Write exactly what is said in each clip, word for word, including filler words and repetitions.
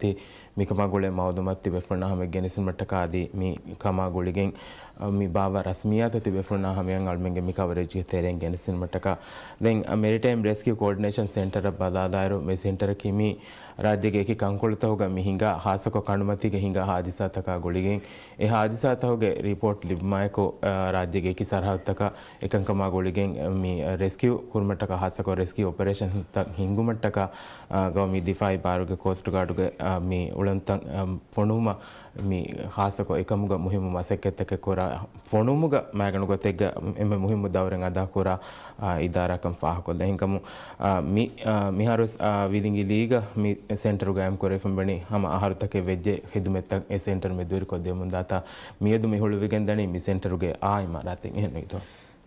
ތި މިކަމާ ގުޅޭ މައުލޫމާތު ތިބޭފުޅުންނާ ހަމަޔަށް ގެނެސްދިނުމަށްޓަކާ އަދި މި ކަމާ ގުޅިގެން މި ބާއްވާ ރަސްމިއްޔާތު ތިބޭފުޅުންނާ ހަމަޔަށް އަޅުމެންގެ މި ކަވަރޭޖްގެ ތެރެއިން ގެނެސްދިނުމަށްޓަކާ ދެން މެރިޓައިމް ރެސްކިއު ކޯޑިނޭޝަން ސެންޓަރަށް ބަލާލާއިރު މި ސެންޓަރަކީ މި ރާއްޖޭގެ އެކި ކަންކޮޅުތަކުގަ މި ހިނގާ ހާއްސަކޮށް ކަނޑުމަތީގަ ހިނގާ ހާދިސާތަކާ ގުޅިގެން އެ ހާދިސާތަކުގެ ރިޕޯޓް ލިބުމާއެކު، އާ، ރާއްޖޭގެ އެކި ސަރަހައްދުތަކަށް އެކަންކަމާ ގުޅިގެން މި ރެސްކިއު ކުރުމަށްޓަކާ ހާއްސަކޮށް ރެސްކިއު އޮޕަރޭޝަންތައް ހިންގުމަށްޓަކާ، އާ، ގައުމީ ދިފާއީ ބާރުގެ ކޯސްޓް ގާޑުގެ، އާ، މި އުޅަނދުތައް، އާ، ފޮނުވުމަށް މި ހާއްސަކޮށް އެކަމުގަ މުހިއްމު މަސައްކަތްތަކެއް ކުރާ، ފޮނުވުމުގަ މައިގަނޑު ގޮތެއްގަ އެންމެ މުހިއްމު ދައުރެއް އަދާކުރާ، އާ، އިދާރާކަން ފާހަގަކޮށްލަ އެހެންކަމުން، އާ، މި، އާ، މިހާރުވެސް، އާ، ވިލިނގިލީގަ މި ސެންޓަރު ގާއިމް ކުރެވިފަ ވަނީ ހަމަ އަހަރުތަކެއް ވެއްޖެ ޚިދުމަތްތައް އެ ސެންޓަރު މެދުވެރިކޮށްދެމުންދާތާ މިއަދު މި ހުޅުވިގެންދަނީ މި ސެންޓަރުގެ އާ އިމާރާތެއް އެހެން ނުހިތޯ.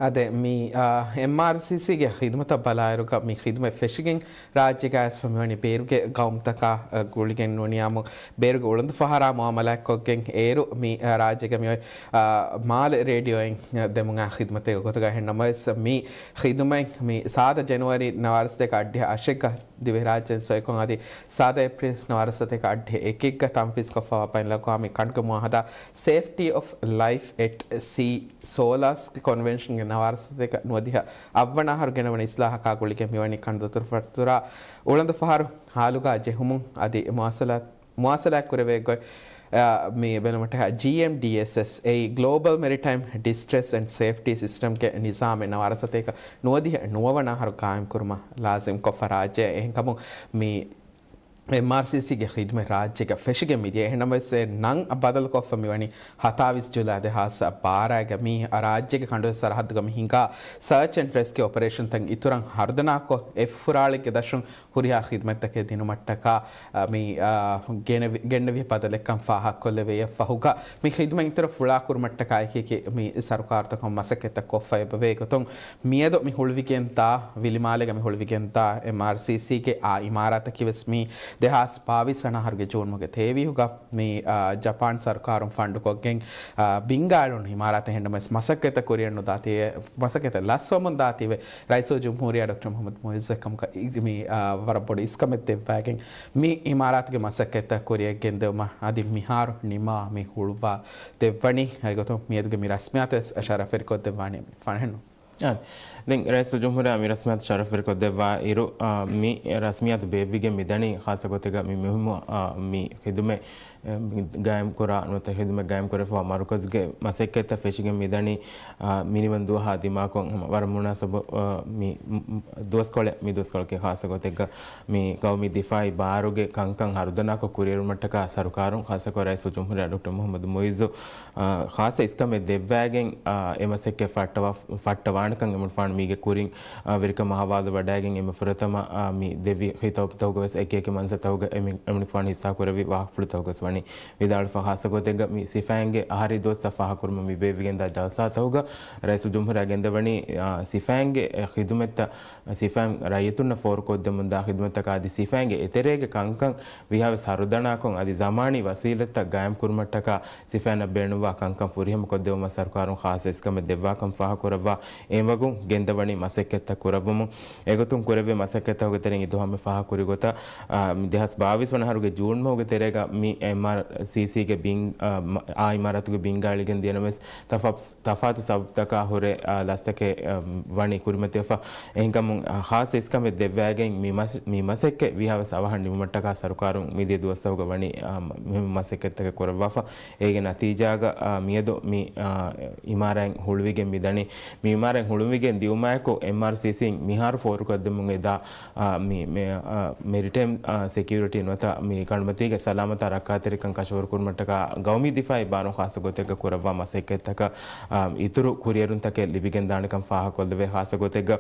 އާދެ، މި، އާ، އެމްއާރްސީސީގެ ޚިދުމަތަށް ބަލާއިރުގަ މި ޚިދުމަތް ފެށިގެން ރާއްޖޭގައި އައިސްފަ މިވަނީ ބޭރުގެ ގައުމުތަކާ، އާ، ގުޅިގެން ނޫނިޔާމު ބޭރުގެ އުޅަނދު ފަހަރާ މުއާމަލާތްކޮށްގެން އޭރު މި، އާ، ރާއްޖޭގަ މިއޮތް، އާ، މާލެ ރޭޑިއޯއިން ދެމުން އާ ޚިދުމަތެއް ގޮތުގަ އެހެން ނަމަވެސް މި ޚިދުމަތް މި ސާދަ ޖެނުއަރީ ނަވާރަސަތޭކަ އައްޑިހަ އަށެއްގަ ދިވެހިރާއްޖެއިން ސޮއިކޮށް އަދި ސާދަ އޭޕްރީލް ނަވާރަސަތޭކަ އައްޑިހަ އެކެއްގަ ތަންފީޒްކޮށްފަވާ ބައިނަލްއަގްވާމީ ކަނޑުގެ މުއާހަދާ ސޭފްޓީ އޮފް ލައިފް އެޓް ސީ ސޯލާސް ކޮންވެންޝަންގެ ނަވާރަސަތޭކަ ނުވަދިހަ އަށްވަނަ އަހަރު ގެނެވުނު އިސްލާހަކާ ގުޅިގެން މިވަނީ ކަނޑުދަތުރުފަތުރާ އުޅަނދު ފަހަރު ހާލުގަ ޖެހުމުން އަދި މުވާސަލާތް މުވާސަލާތް ކުރެވޭ ގޮތް، އާ، މި ބެލުމަށްޓަކާ ޖީއެމްޑީއެސްއެސް އެއީ ގްލޯބަލް މެރިޓައިމް ޑިސްޓްރެސް އެންޑް ސޭފްޓީ ސިސްޓަމްގެ ނިޒާމެއް ނަވާރަސަތޭކަ ނުވަދިހަ ނުވަވަނަ އަހަރު ގާއިމްކުރުމަށް ލާޒިމްކޮށްފަ ރާއްޖެ. އެހެންކަމުން މި އެމްއާރްސީސީގެ ޚިދުމަތް ރާއްޖޭގަ ފެށިގެން މިދިޔަ. އެހެންނަމަވެސް އެ ނަން ބަދަލުކޮށްފަ މިވަނީ ހަތާވީސް ޖުލާ ދެހާސް ބާރައިގަ މި ރާއްޖޭގެ ކަނޑު ސަރަހައްދުގަ މި ހިނގާ ސާޗް އެންޑް ރެސްކިއު އޮޕަރޭޝަންތައް އިތުރަށް ހަރުދަނާކޮށް، އެއްފުރާޅެއްގެ ދަށުން ހުރިހާ ޚިދުމަތްތަކެއް ދިނުމަށްޓަކާ، އަ، މި، އަ، ގެނެވި-، ގެންނެވި ބަދަލެއްކަން ފާހަގަކޮށްލެވޭ. އެއަށްފަހުގަ މި ޚިދުމަތް އިތުރަށް ފުޅާކުރުމަށްޓަކާ އެކި އެކި މި ސަރުކާރުތަކުން މަސައްކަތްތައް ކޮށްފަ އެބަވޭ ގޮތުން، މިއަދު މި ހުޅުވިގެންދާ ވިލިމާލޭގަ މި ހުޅުވިގެންދާ އެމްއާރްސީސީގެ އާ އިމާރާތަކީ ވެސް މި ދެހާސް ބާވީސް ވަނަ އަހަރުގެ ޖޫން މަހުގެ ތޭވީހުގަ މި، އާ، ޖަޕާން ސަރުކާރުން ފަންޑުކޮށްގެން، އާ، ބިންގާއެޅުނު އިމާރާތެއް ހެންނަމަވެސް މަސައްކަތްތައް ކުރިއަށް ނުދާތީވެ، މަސައްކަތްތައް ލަސްވަމުން ދާތީވެ، ރައީސުލްޖުމްހޫރިއްޔާ ޑޮކްޓަރ މުޙައްމަދު މުޢިއްޒު އެކަމަކަށް މި، އާ، ވަރަށް ބޮޑު އިސްކަމެއް ދެއްވައިގެން މި އިމާރާތުގެ މަސައްކަތްތައް ކުރިއަށް ގެންދެވުމަށް އަދި މިހާރު ނިމާ މި ހުޅުވާ ދެއްވަނީ. އެގޮތުން މިއަދުގެ މި ރަސްމިއްޔާތު ވެސް ޝަރަފްވެރިކޮށްދެއްވާނެ ފަންހެންނު. އާ، ދެން ރައީސުލްޖުމްހޫރިއްޔާ މި ރަސްމިއްޔާތު ޝަރަފްވެރިކޮށްދެއްވާ އިރު، އާ، މި ރަސްމިއްޔާތު ބޭއްވިގެން މިދަނީ ޚާއްޞަ ގޮތެއްގަ މި މުހިއްމު، އާ، މި ޚިދުމަތް، އެ، ގާއިމްކުރާ، ނުވަތަ ޚިދުމަތް ގާއިމްކުރެފަވާ މަރުކަޒުގެ މަސައްކަތްތައް ފެށިގެން މިދަނީ، އާ، މިނިވަން ދުވަހާ ދިމާކޮށް ހަމަ ވަރަށް މުނާސަބު، އާ، މި، މި، ދުވަސްކޮޅެއް، މި ދުވަސްކޮޅަކީ ޚާއްޞަ ގޮތެއްގަ މި ގައުމީ ދިފާއީ ބާރުގެ ކަންކަން ހަރުދަނާކޮށް ކުރިއެރުމަށްޓަކާ ސަރުކާރުން ޚާއްޞަކޮށް ރައީސުލްޖުމްހޫރިއްޔާ ޑޮކްޓަރ މުޙައްމަދު މުޢިއްޒު، އާ، ޚާއްޞަ އިސްކަމެއް ދެއްވައިގެން، އާ، އެ މަސައްކަތް ފައްޓަވާ-، ފައްޓަވާނެކަން އެމުންފާނު މީގެ ކުރިން، އާ، ވެރިކަމާ ހަވާލު ވަޑައިގެން އެންމެ ފުރަތަމަ، އާ، މި ދެއްވި ޚިޠާބުތަކުގަ ވެސް އެކި އެކި މަންސަތަކުގަ އެމި-، އެމުންފާނު ހިއްސާކުރެއްވި ވާހަކަފުޅުތަކުގަ ވެސް ވަނީ ވިދާޅުވެފަ. ޚާއްޞަ ގޮތެއްގަ މި ސިފައިންގެ އަހަރީ ދުވަސްތައް ފާހަގަކުރުމަށް މި ބޭއްވިގެންދާ ޖަލްސާތަކުގަ ރައީސުލްޖުމްހޫރިއްޔާ ގެންދަވަނީ، އާ، ސިފައިންގެ ޚިދުމަތްތައް ސިފައިން ރައްޔިތުންނަށް ފޯރުކޮށްދެމުންދާ ޚިދުމަތްތަކާ އަދި ސިފައިންގެ އެތެރޭގެ ކަންކަން ވީހާވެސް ހަރުދަނާކޮށް އަދި ޒަމާނީ ވަސީލަތްތައް ގާއިމްކުރުމަށްޓަކާ ސިފައިންނަށް ބޭނުންވާ ކަންކަން ފުރިހަމަކޮށްދެވުމަށް ސަރުކާރުން ޚާއްޞަ އިސްކަމެއް ދެއްވާކަން ފާހަގަކުރައްވާ އެވަގުން ގެންދަވަނީ މަސައްކަތްތައް ކުރައްވަމުން. އެގޮތުން ކުރެއްވި މަސައްކަތްތަކުގެ ތެރެއިން އިތުހަމެއް ފާހަގަކުރި ގޮތަށް، އާ، ދެހާސް ބާވީސް ވަނަ އަހަރުގެ ޖޫން މަހުގެ ތެރޭގަ މި އެމްއާރްސީސީގެ ބިން-، އާ، މަ-، އާ އިމާރާތުގެ ބިންގާ އެޅިގެން ދިޔަނަމަވެސް ތަފާ-، ތަފާތު ސަބަބުތަކާ ހުރެ، އާ، ލަސްތަކެއް، އާ، ވަނީ ކުރިމަތިވެފަ. އެހެންކަމުން، އާ، ޚާއްޞަ އިސްކަމެއް ދެއްވައިގެން މި މަސް-، މި މަސައްކަތް ވީހާވެސް އަވަހަށް ނިމުމަށްޓަކާ ސަރުކާރުން މިދިޔަ ދުވަސްތަކުގަ ވަނީ، އާ، މު-، މުހިއްމު މަސައްކަތްތަކެއް ކުރައްވާފަ. އޭގެ ނަތީޖާގަ، އާ، މިއަދު މި، އާ، އިމާރާތް ހުޅުވިގެން މިދަނީ. މި އިމާރާތް ހުޅުވިގެން ދިއުމާއެކު އެމްއާރްސީސީން މިހާރު ފޯރުކޮށްދެމުން އެދާ، އާ، މި، މެ-، އާ، މެރިޓައިމް، އާ، ސެކިއުރިޓީ ނުވަތަ މި ކަނޑުމަތީގެ ސަލާމަތާ ރައްކާތެރިކަން ކަށަވަރުކުރުމަށްޓަކާ ގައުމީ ދިފާއީ ބާރުން ޚާއްޞަ ގޮތެއްގަ ކުރައްވާ މަސައްކަތްތަކަށް، އާ، އިތުރު ކުރިއެރުންތަކެއް ލިބިގެންދާނެކަން ފާހަގަކޮށްލެވޭ. ޚާއްޞަ ގޮތެއްގަ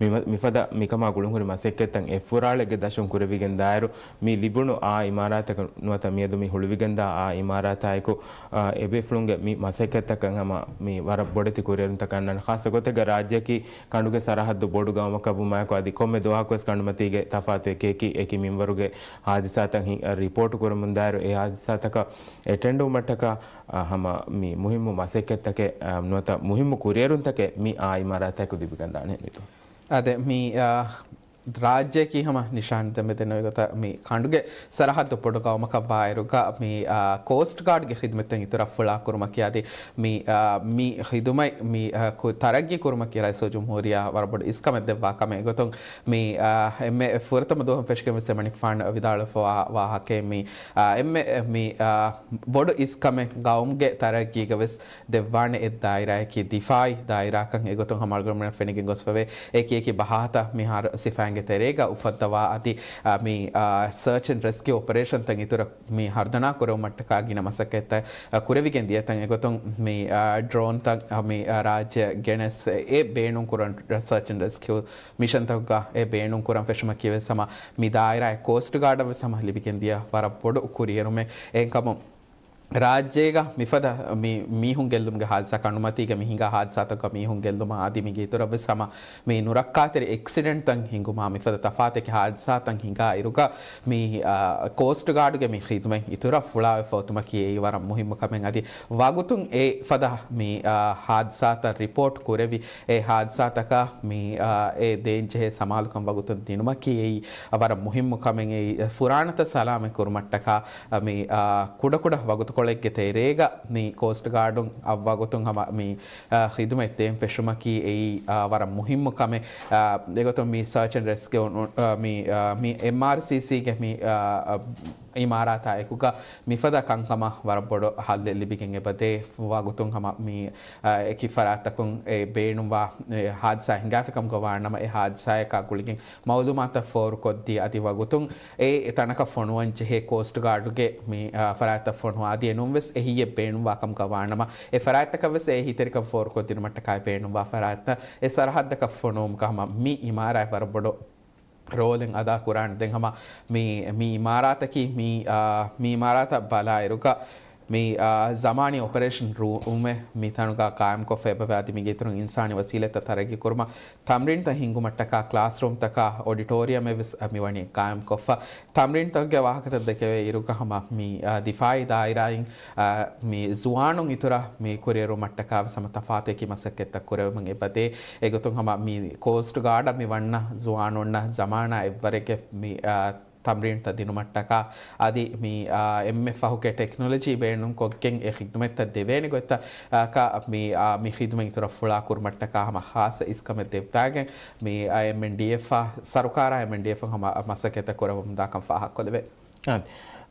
މި-، މިފަދަ މިކަމާ ގުޅުންހުރި މަސައްކަތްތައް އެއްފުރާޅެއްގެ ދަށުން ކުރެވިގެން ދާއިރު، މި ލިބުނު އާ އިމާރާތަކަށް ނުވަތަ މިއަދު މި ހުޅުވިގެންދާ އާ އިމާރާތާއެކު، އާ، އެބޭފުޅުންގެ މި މަސައްކަތްތަކަށް ހަމަ މި ވަރަށް ބޮޑެތި ކުރިއެރުންތަކަށް އަންނަން. ޚާއްޞަ ގޮތެއްގަ ރާއްޖެއަކީ ކަނޑުގެ ސަރަހައްދު ބޮޑު ގައުމަކަށް ވުމާއެކު އަދި ކޮންމެ ދުވަހަކުވެސް ކަނޑުމަތީގެ ތަފާތު އެކި އެކި، އެކި މިންވަރުގެ ހާދިސާތައް ހި-، ރިޕޯޓު ކުރަމުންދާއިރު އެ ހާދިސާތަކަށް އެޓެންޑް ވުމަށްޓަކާ، އާ، ހަމަ މި މުހިއްމު މަސައްކަތްތަކެއް، އާ، ނުވަތަ މުހިއްމު ކުރިއެރުންތަކެއް މި އާ އިމާރާތާއެކު ލިބިގެންދާނެ ނިތޯ. އާދެ، މި، އާ، ރާއްޖެއަކީ ހަމަ ނިޝާން ދެމެދެން ގޮތަށް މި ކަނޑުގެ ސަރަހައްދު ބޮޑު ގައުމަކަށް ވާއިރުގަ މި، އާ، ކޯސްޓް ގާޑްގެ ޚިދުމަތްތައް އިތުރަށް ފުޅާ ކުރުމަކީ އަދި މި، އާ، މި ޚިދުމަތް މި، އާ، ކު-، ތަރައްގީ ކުރުމަކީ ރައީސުލްޖުމްހޫރިއްޔާ ވަރަށް ބޮޑު އިސްކަމެއް ދެއްވާ ކަމެއް. އެގޮތުން މި، އާ، އެންމެ ފުރަތަމަ ދުވަހުން ފެށިގެން ވެސް އެމަނިކުފާނު ވިދާޅުވެފަވާ ވާހަކައެއް މި، އާ، އެންމެ މި، އާ، ބޮޑު އިސްކަމެއް ގައުމުގެ ތަރައްގީގަ ވެސް ދެއްވާނެ އެއް ދާއިރާއަކީ ދިފާއީ ދާއިރާކަން. އެގޮތުން ހަމަ އަޅުގަނޑުމެންނަށް ފެނިގެން ގޮސްފަވޭ، އެކި އެކި ބަހާތައް މިހާރު ސިފައިންގެ ތެރޭގަ އުފައްދަވާ އަދި، އާ، މި، އާ، ސަރޗް އެންޑް ރެސްކިއު އޮޕަރޭޝަންތައް އިތުރަށް މި ހަރުދަނާ ކުރެވުމަށްޓަކާ ގިނަ މަސައްކަތްތައް، އާ، ކުރެވިގެން ދިޔަތަން. އެގޮތުން މި، އާ، ޑްރޯންތައް، އާ، މި، އާ، ރާއްޖެ ގެނެސް އެ ބޭނުން ކުރަން ސަރޗް އެންޑް ރެސްކިއު މިޝަންތަކުގަ އެ ބޭނުން ކުރަން ފެށުމަކީ ވެސް ހަމަ މި ދާއިރާއެއް ކޯސްޓް ގާޑަށް ވެސް ހަމަ ލިބިގެން ދިޔަ ވަރަށް ބޮޑު ކުރިއެރުމެއް. އެހެންކަމުން ރާއްޖޭގަ މިފަދަ މި މީހުން ގެއްލުމުގެ ހާދިސާ ކަނޑުމަތީގަ މި ހިނގާ ހާދިސާތަކުގަ މީހުން ގެއްލުމާ އަދި މީގެ އިތުރަށް ވެސް ހަމަ މި ނުރައްކާތެރި އެކްސިޑެންޓްތައް ހިނގުމާ މިފަދަ ތަފާތެކި ހާދިސާތައް ހިނގާ އިރުގަ މި، އާ، ކޯސްޓް ގާޑުގެ މި ޚިދުމަތް އިތުރަށް ފުޅާވެފަ އޮތުމަކީ އެއީ ވަރަށް މުހިއްމު ކަމެއް. އަދި ވަގުތުން އެ ފަދަ މި، އާ، ހާދިސާތައް ރިޕޯޓް ކުރެވި އެ ހާދިސާތަކަށް މި، އާ، އެ ދޭންޖެހޭ ސަމާލުކަން ވަގުތުން ދިނުމަކީ އެއީ ވަރަށް މުހިއްމު ކަމެއް. އެއީ ފުރާނަތައް ސަލާމަތް ކުރުމަށްޓަކާ، އާ، މި، އާ، ކުޑަކުޑަ ވަގުތުކޮޅެއްގެ ތެރޭގަ މި ކޯސްޓް ގާޑުން އަށްވަގުތުން ހަމަ މި، އާ، ޚިދުމަތް ދޭން ފެށުމަކީ އެއީ، އާ، ވަރަށް މުހިއްމު ކަމެއް. އާ، އެގޮތުން މި ސަރޗް އެންޑް ރެސްކިއު، އާ، މި، އާ، މި އެމްއާރްސީސީގެ މި، އާ، އާ، އިމާރާތާ އެކުގަ މިފަދަ ކަންކަމަށް ވަރަށް ބޮޑު ހައްލެއް ލިބިގެން އެބަދޭ. ވަގުތުން ހަމަ މި، އާ، އެކި ފަރާތްތަކުން އެ ބޭނުންވާ، އެ، ހާދިސާ ހިނގާފި ކަމުގަ ވާނަމަ، އެ ހާދިސާއަކާ ގުޅިގެން މައުލޫމާތަށް ފޯރުކޮށްދީ، އަދި ވަގުތުން އެ ތަނަކަށް ފޮނުވަން ޖެހޭ ކޯސްޓް ގާޑުގެ މި، އާ، ފަރާތްތައް ފޮނުވާ، އަދި އެނޫން ވެސް އެހީއެއް ބޭނުންވާ ކަމުގަ ވާނަމަ، އެ ފަރާތްތަކަށް ވެސް އެ އެހީތެރިކަން ފޯރުކޮށްދިނުމަށްޓަކާއި ބޭނުންވާ ފަރާތްތައް އެ ސަރަހައްދަކަށް ފޮނުވުމުގަ ހަމަ މި އިމާރާތް ވަރަށް ބޮޑު ރޯލެއް އަދާ ކުރާނެ. ދެން ހަމަ މި، މި އިމާރާތަކީ މި، އާ، މި އިމާރާތަށް ބަލާއިރުގަ މި، އާ، ޒަމާނީ އޮޕަރޭޝަން ރޫމެއް މި ތަނުގަ ޤާއިމްކޮށްފަ އެބަވޭ. އަދި މީގެ އިތުރުން އިންސާނީ ވަސީލަތްތައް ތަރައްގީ ކުރުމަށް ތަމްރީންތައް ހިންގުމަށްޓަކާ ކްލާސްރޫމްތަކާ އޮޑިޓޯރިއަމެއް ވެސް މި ވަނީ ޤާއިމްކޮށްފަ. ތަމްރީންތަކުގެ ވާހަކަތައް ދެކެވޭ އިރުގަ ހަމަ މި، އާ، ދިފާއީ ދާއިރާއިން، އާ، މި ޒުވާނުން އިތުރަށް މި ކުރިއެރުމަށްޓަކާ ވެސް ހަމަ ތަފާތު އެކި މަސައްކަތްތައް ކުރެވެމުން އެބަދޭ. އެގޮތުން ހަމަ މި ކޯސްޓް ގާޑަށް މި ވަންނަ ޒުވާނުންނަށް ޒަމާނާ އެއްވަރެއްގެ މި، އާ، ތަމްރީންތައް ދިނުމަށްޓަކާ އަދި މި، އާ، އެންމެ ފަހުގެ ޓެކްނޮލޮޖީ ބޭނުންކޮށްގެން އެ ޚިދުމަތްތައް ދެވޭނެ ގޮތްތަކަށް މި، އާ، މި ޚިދުމަތް އިތުރަށް ފުޅާ ކުރުމަށްޓަކާ ހަމަ ޚާއްޞަ އިސްކަމެއް ދެއްވާގެން މި، އާ، އެމްއެންޑީއެފްއާ ސަރުކާރާ އެމްއެންޑީއެފް ހަމަ މަސައްކަތްތައް ކުރައްވަމުންދާކަން ފާހަގަކޮށްލެވޭ. އާ،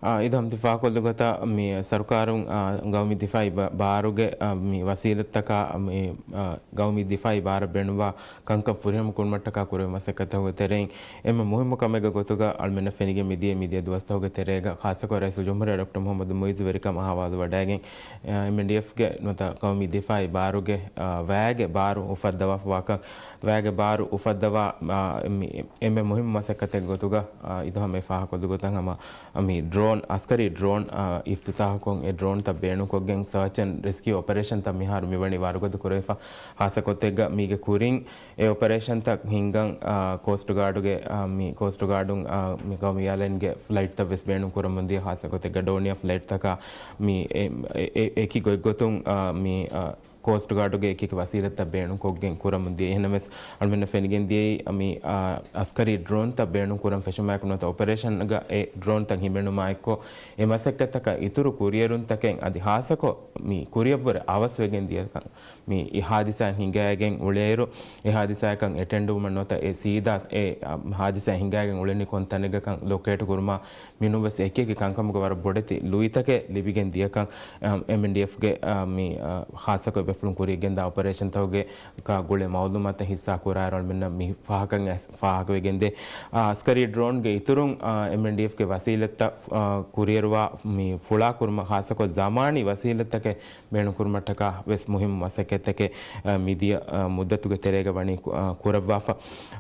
އާ، އިދަމް ދިފާކޮށްލި ގޮތަށް މި ސަރުކާރުން، އާ، ގައުމީ ދިފާއީ ބަ-، ބާރުގެ، އާ، މި ވަސީލަތްތަކާ މި، އާ، ގައުމީ ދިފާއީ ބާރަށް ބޭނުންވާ ކަންކަން ފުރިހަމަ ކުރުމަށްޓަކާ ކުރެވޭ މަސައްކަތްތަކުގެ ތެރެއިން އެންމެ މުހިއްމު ކަމެއްގެ ގޮތުގަ އަޅުމެންނަށް ފެނިގެން މިދިޔަ، މިދިޔަ ދުވަސްތަކުގެ ތެރޭގަ ޚާއްޞަކޮށް ރައީސުލްޖުމްހޫރިއްޔާ ޑޮކްޓަރ މުޙައްމަދު މުޢިއްޒު ވެރިކަމަށް ހަވާލުވަޑައިގެން، އެމްއެންޑީއެފްގެ ނުވަތަ ގައުމީ ދިފާއީ ބާރުގެ، އާ، ވައިގެ ބާރު އުފައްދަވާފަވާކަން، ވައިގެ ބާރު އުފައްދަވާ، އާ، މި، އެންމެ މުހިއްމު މަސައްކަތެއްގެ ގޮތުގަ، އާ، އިދު ހަމަ އެ ފާހަގަކޮށްލި ގޮތަށް ހަމަ މި ޑްރޯން، އަސްކަރީ ޑްރޯން، އާ، އިފްތިތާޙުކޮށް، އެ ޑްރޯންތައް ބޭނުންކޮށްގެން ސާޗް އެންޑް ރެސްކިއު އޮޕަރޭޝަންތައް މިހާރު މިވަނީ ވަރުގަދަ ކުރެވިފަ. ޚާއްޞަކޮށް އެއްގަ މީގެ ކުރިން އެ އޮޕަރޭޝަންތައް ހިންގަން، އާ، ކޯސްޓް ގާޑުގެ، އާ، މި ކޯސްޓް ގާޑުން، އާ، މި ގައުމީ އެއާލައިންގެ ފްލައިޓްތައް ވެސް ބޭނުން ކުރަމުން ދިޔަ، ޚާއްޞަކޮށް އެއްގަ ޑޯނިއާ ފްލައިޓްތަކާ މި އެ، އެ، އެ، އެކި ގޮތްގޮތުން، އާ، މި، އާ، ކޯސްޓް ގާޑުގެ އެކި އެކި ވަސީލަތްތައް ބޭނުންކޮށްގެން ކުރަމުން ދިޔަ. އެހެންނަމަވެސް، އަޅުމެންނަށް ފެނިގެން ދިޔައީ، މި، އާ، އަސްކަރީ ޑްރޯންތައް ބޭނުން ކުރަން ފެށުމާއެކު ނުވަތަ އޮޕަރޭޝަންގަ އެ ޑްރޯންތައް ހިމެނުމާއެކު، އެ މަސައްކަތްތަކަށް އިތުރު ކުރިއެރުންތަކެއް އަދި ޚާއްޞަކޮށް މި ކުރިއަށްވުރެ އަވަސްވެގެން ދިޔަކަން، މި ހާދިސާ ހިނގައިގެން އުޅޭއިރު، އެ ހާދިސާއަކަށް އެޓެންޑުވުމަށް ނުވަތަ އެ ސީދާ އެ، އަ، ހާދިސާ ހިނގައިގެން އުޅެނީ ކޮން ތަނެއްގަކަން ލޮކޭޓް ކުރުމާ، މިނޫންވެސް އެކި އެކި ކަންކަމުގެ ވަރަށް ބޮޑެތި ލުއިތަކެއް ލިބިގެން ދިޔަކަން، އަ، އެމްއެންޑީއެފްގެ، އަ، މި، އަ، ޚާއްޞަކޮށް ބޭފުޅުން ކުރިއަށްގެންދާ އޮޕަރޭޝަންތަކުގެ ކާ ގުޅޭ މައުލޫމާތަށް ހިއްސާ ކުރާއިރު އަޅުމެންނަށް މި ފާހަގަ ފާހަގަވެގެންދޭ. އަ، އަސްކަރީ ޑްރޯންގެ އިތުރުން، އަ، އެމްއެންޑީއެފްގެ ވަސީލަތްތައް، އަ، ކުރިއެރުވާ މި ފުޅާ ކުރުމަށް ޚާއްޞަކޮށް ޒަމާނީ ވަސީލަތްތަކެއް ބޭނުންކުރުމަށްޓަކާ ވެސް މުހިއްމު މަސައްކަތްތަކެއް، އަ، މިދިޔަ، އަ، މުއްދަތުގެ ތެރޭގަ ވަނީ ކު-، އަ، ކުރައްވާފަ.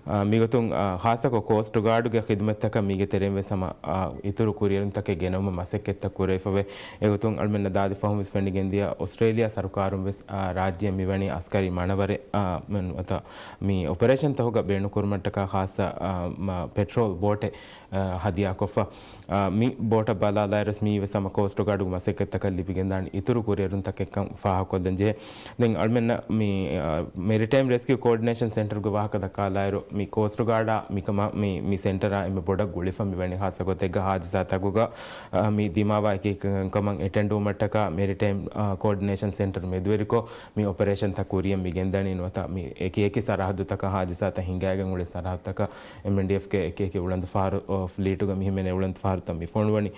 އަ، މިގޮތުން، އަ، ޚާއްޞަކޮށް ކޯސްޓް ގާޑުގެ ޚިދުމަތްތަކަށް މީގެ ތެރެއިން ވެސް ހަމަ، އަ، އިތުރު ކުރިއެރުންތަކެއް ގެނައުމަށް މަސައްކަތްތައް ކުރެވިފަވޭ. އެގޮތުން އަޅުމެންނަށް ދާދި ފަހުން ވެސް ފެނިގެންދިޔަ އޮސްޓްރޭލިޔާ ސަރުކާރުން ވެސް، އަ، ރާއްޖެ މިވަނީ އަސްކަރީ މަނަވަރެއް، އާ، މެން އޮތަ މި އޮޕަރޭޝަންތަކުގަ ބޭނުންކުރުމަށްޓަކާ ޚާއްޞަ، އާ، މަ-، ޕެޓްރޯލް ބޯޓެއް، އާ، ހަދިޔާކޮށްފަ. އާ، މި ބޯޓަށް ބަލާލާއިރުސް މީވެސް ހަމަ ކޯސްޓް ގާޑުގެ މަސައްކަތްތަކަށް ލިބިގެންދާނެ އިތުރު ކުރިއެރުންތަކެއްކަން ފާހަގަކޮށްލަން ޖެހޭ. ދެން އަޅުމެންނަށް މި، އާ، މެރިޓައިމް ރެސްކިއު ކޯޑިނޭޝަން ސެންޓަރުގެ ވާހަކަ ދައްކާލާއިރު، މި ކޯސްޓް ގާޑާ މިކަމާ މި، މި ސެންޓަރާ އެންމެ ބޮޑަށް ގުޅިފަ މިވަނީ ޚާއްޞަ ގޮތެއްގަ ހާދިސާތަކުގަ، އާ، މި ދިމާވާ އެކި ކަންކަމަށް އެޓެންޑުވުމަށްޓަކާ މެރިޓައިމް، އާ، ކޯޑިނޭޝަން ސެންޓަރު މެދުވެރިކޮށް، މި އޮޕަރޭޝަންތައް ކުރިއަށް މި ގެންދަނީ ނުވަތަ މި އެކި އެކި ސަރަހައްދުތަކަށް ހާދިސާތައް ހިނގައިގެން އުޅޭ ސަރަހައްދުތަކަށް އެމްއެންޑީއެފްގެ އެކި އެކި އުޅަނދުފަހަރު، އާ، ފްލީޓުގެ މި ހިމެނޭ އުޅަނދުފަހަރުތައް މި ފޮނުވަނީ.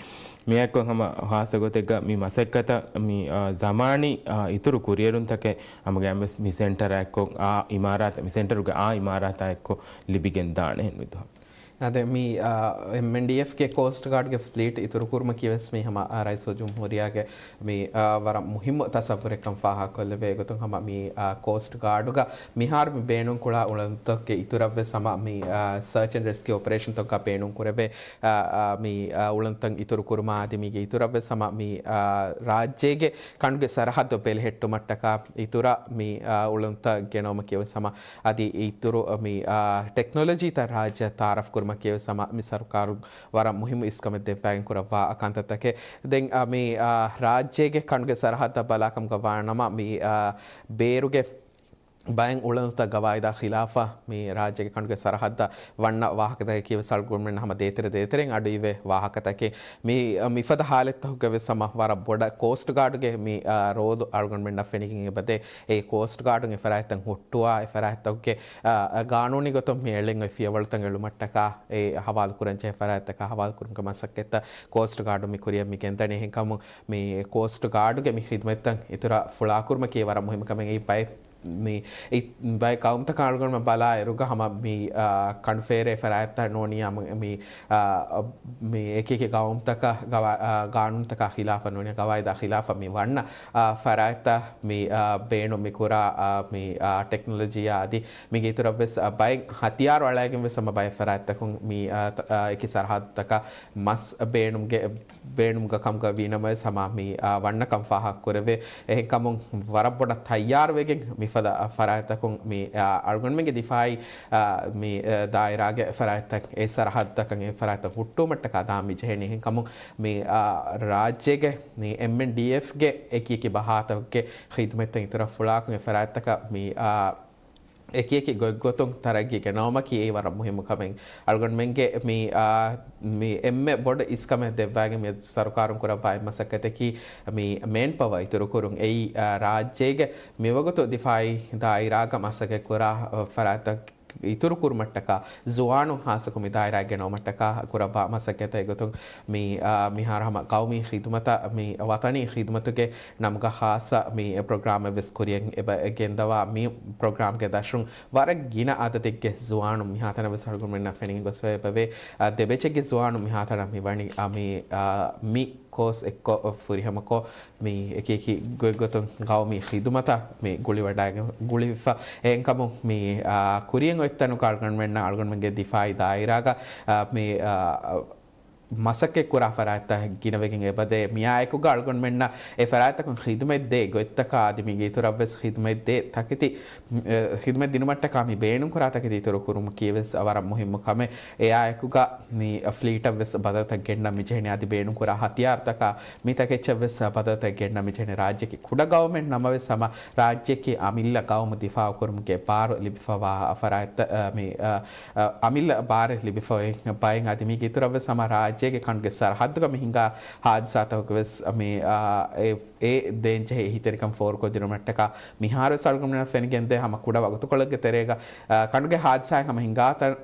މިއާއެކު ހަމަ ޚާއްޞަ ގޮތެއްގަ މި މަސައްކަތަށް މި، އާ، ޒަމާނީ، އާ، އިތުރު ކުރިއެރުންތަކެއް ހަމަގައިމުވެސް މި ސެންޓަރާ އެއްކޮށް އާ އިމާރާތަށް، މި ސެންޓަރުގެ އާ އިމާރާތާ އެއްކޮށް ލިބިގެން ދާނެ ހެން މިދުހަ. އާދެ، މި، އާ، އެމްއެންޑީއެފްގެ ކޯސްޓް ގާޑްގެ ފްލީޓް އިތުރުކުރުމަކީ ވެސް މި ހަމަ، އާ، ރައީސުލްޖުމްހޫރިއްޔާގެ މި، އާ، ވަރަށް މުހިއްމު ތަސައްވުރެއްކަން ފާހަގަކޮށްލެވޭ. އެގޮތުން ހަމަ މި، އާ، ކޯސްޓް ގާޑުގަ މިހާރު މި ބޭނުން ކުޅާ އުޅަނދުތަކުގެ އިތުރަށްވެސް ހަމަ މި، އާ، ސަރޗް އެންޑް ރެސްކިއު އޮޕަރޭޝަންތަކުގަ ބޭނުން ކުރެވޭ، އާ، އާ، މި، އާ، އުޅަނދުތައް އިތުރު ކުރުމާ އަދި މީގެ އިތުރަށްވެސް ހަމަ މި، އާ، ރާއްޖޭގެ ކަނޑުގެ ސަރަހައްދު ބެލެހެއްޓުމަށްޓަކާ އިތުރަށް މި، އާ، އުޅަނދުތައް ގެނައުމަކީ ވެސް ހަމަ އަދި އިތުރު މި، އާ، ޓެކްނޮލޮޖީތައް ރާއްޖެއަށް ތައާރަފް ކުރުމަކީ ވެސް ހަމަ މި ސަރުކާރުން ވަރަށް މުހިއްމު އިސްކަމެއް ދެއްވާގެން ކުރައްވާ ކަންތައްތަކެއް. ދެން، އާ، މި، އާ، ރާއްޖޭގެ ކަނޑުގެ ސަރަހައްދަށް ބަލާކަމުގަ ވާނަމަ މި، އާ، ބޭރުގެ ބައެއް އުޅަނދުތައް ގަވާއިދާ ޚިލާފަށް މި ރާއްޖޭގެ ކަނޑުގެ ސަރަހައްދަށް ވަންނަ ވާހަކަތަކަކީ ވެސް އަޅުގަނޑުމެން ހަމަ ދޭތެރެ ދޭތެރެއިން އަޑުއިވޭ ވާހަކަތަކެއް. މި، މިފަދަ ހާލަތްތަކުގަ ވެސް ހަމަ ވަރަށް ބޮޑަށް ކޯސްޓް ގާޑުގެ މި، އާ، ރޯލު އަޅުގަނޑުމެންނަށް ފެނިގެން އެބަދޭ. އެ ކޯސްޓް ގާޑުން އެ ފަރާތްތައް ހުއްޓުވާ، އެ ފަރާތްތަކުގެ، އާ، ގާނޫނީ ގޮތުން މި އެޅެން އޮތް ފިޔަވަޅުތައް އެޅުމަށްޓަކާ، އެ ހަވާލު ކުރަން ޖެހޭ ފަރާތްތަކާ ހަވާލު ކުރުމުގެ މަސައްކަތްތައް ކޯސްޓް ގާޑު މި ކުރިއަށް މި ގެންދަނީ. އެހެންކަމުން މި ކޯސްޓް ގާޑުގެ މި ޚިދުމަތްތައް އިތުރަށް ފުޅާކުރުމަކީ ވަރަށް މުހިއްމު ކަމެއް. އެއީ ބައެއް މި އި-، ބައެއް ގައުމުތަކާ އަޅުގަނޑުމެން ބަލާ އިރުގަ ހަމަ މި، އާ، ކަނޑު ފޭރޭ ފަރާތްތައް ނޫނީ ހަމަ މި، އާ، މި އެކި އެކި ގައުމުތަކަށް ގަވާ-، އާ، ގާނޫނުތަކާ ޚިލާފަށް ނޫނީ ގަވާއިދާ ޚިލާފަށް މި ވަންނަ، އާ، ފަރާތްތައް މި، އާ، ބޭނުން މި ކުރާ، އާ، މި، އާ، ޓެކްނޮލޮޖީއާ އަދި މީގެ އިތުރަށް ވެސް، އާ، ބައެއް ހަތިޔާރު އަޅައިގެން ވެސް ހަމަ ބައެއް ފަރާތްތަކުން މި، އާ، ތަ-، އާ، އެކި ސަރަހައްދުތަކަށް މަސް ބޭނުމުގެ ބޭނުމުގަ ކަމުގަ ވީނަމަވެސް ހަމަ މި، އާ، ވަންނަކަން ފާހަގަކުރެވޭ. އެހެންކަމުން ވަރަށް ބޮޑަށް ތައްޔާރުވެގެން މިފަދަ ފަރާތްތަކުން މި، އާ، އަޅުގަނޑުމެންގެ ދިފާއީ، އާ، މި، އާ، ދާއިރާގެ ފަރާތްތައް، އެ ސަރަހައްދުތަކަށް އެ ފަރާތްތައް ހުއްޓުވުމަށްޓަކާ ދާން މި ޖެހެނީ. އެހެންކަމުން މި، އާ، ރާއްޖޭގެ މި އެމްއެންޑީއެފްގެ އެކި އެކި ބަހާތަކުގެ ޚިދުމަތްތައް އިތުރަށް ފުޅާކުން އެ ފަރާތްތަކަށް މި، އާ، އެކި އެކި ގޮތްގޮތުން ތަރައްގީ ގެނައުމަކީ އެއީ ވަރަށް މުހިއްމު ކަމެއް. އަޅުގަނޑުމެންގެ މި، އާ، މި އެންމެ ބޮޑު އިސްކަމެއް ދެއްވާގެން މި ސަރުކާރުން ކުރައްވާ އެއް މަސައްކަތަކީ މި މޭންޕަވަރ އިތުރުކުރުން. އެއީ، އާ، ރާއްޖޭގެ މިވަގުތު ދިފާއީ ދާއިރާގަ މަސައްކަތް ކުރާ، އާ، ފަރާތްތައް އިތުރުކުރުމަށްޓަކާ، ޒުވާނުން ހާއްސަކޮށް މި ދާއިރާއަށް ގެނައުމަށްޓަކާ ކުރައްވާ މަސައްކަތެއް. އެގޮތުން މި، އާ، މިހާރު ހަމަ ޤައުމީ ޚިދުމަތަށް މި ވަޠަނީ ޚިދުމަތުގެ ނަމުގަ ޚާއްޞަ މި ޕްރޮގްރާމެއް ވެސް ކުރިއަށް އެބަ ގެންދަވާ. މި ޕްރޮގްރާމްގެ ދަށުން ވަރަށް ގިނަ އަދަދެއްގެ ޒުވާނުން މިހާތަނަށް ވެސް އަޅުގަނޑުމެންނަށް ފެނިގެން ގޮސްފަ އެބަވޭ. އާ، ދެބައެއްޗެއްގެ ޒުވާނުން މިހާތަނަށް މި ވަނީ، އާ، މި، އާ، މި ކޯސް އެއްކޮށް ފުރިހަމަކޮށް، މި އެކި އެކި ގޮތްގޮތުން ގައުމީ ޚިދުމަތަށް މި ގުޅިވަޑައިގެން ގުޅިފަ. އެހެންކަމުން މި، އާ، ކުރިއަށް އޮތްތަނުގަ އަޅުގަނޑުމެންނަށް އަޅުގަނޑުމެންގެ ދިފާއީ ދާއިރާގަ، އާ، މި، އާ، މަސައްކަތް ކުރާ ފަރާތްތައް ގިނަވެގެން އެބަދޭ. މިއާއެކުގަ އަޅުގަނޑުމެންނަށް އެ ފަރާތްތަކުން ޚިދުމަތް ދޭ ގޮތްތަކާ އަދި މީގެ އިތުރަށްވެސް ޚިދުމަތް ދޭ ތަކެތި، އެ، ޚިދުމަތް ދިނުމަށްޓަކާ މި ބޭނުންކުރާ ތަކެތި އިތުރު ކުރުމަކީ ވެސް ވަރަށް މުހިއްމު ކަމެއް. އެއާއެކުގަ މި ފްލީޓަށް ވެސް ބަދަލުތައް ގެންނަން މިޖެހެނީ އަދި ބޭނުންކުރާ ހަތިޔާރުތަކާ މި ތަކެއްޗަށް ވެސް ބަދަލުތައް ގެންނަން މިޖެހެނީ. ރާއްޖެއަކީ ކުޑަ ގައުމެއް ނަމަވެސް ހަމަ ރާއްޖެއަކީ އަމިއްލަ ގައުމު ދިފާއުކުރުމުގެ ބާރު ލިބިފަވާ ފަރާތްތައް، މި، އަ، އަ، އަމިއްލަ ބާރެއް ލިބިފަ އޮތް ބައެއް އަދި މީގެ އިތުރަށް ވެސް ހަމަ ރާއްޖޭގެ ކަނޑުގެ ސަރަހައްދުގަ މި ހިނގާ ހާދިސާތަކުގެ ވެސް މި، އަ، އެ، އެ ދޭންޖެހޭ އެހީތެރިކަން ފޯރުކޮށްދިނުމަށްޓަކާ މިހާރު ވެސް އަޅުގަނޑުމެންނަށް ފެނިގެންދޭ ހަމަ ކުޑަ ވަގުތުކޮޅެއްގެ ތެރޭގަ، އަ، ކަނޑުގެ ހާދިސާއެއް ހަމަ ހިނގާތަން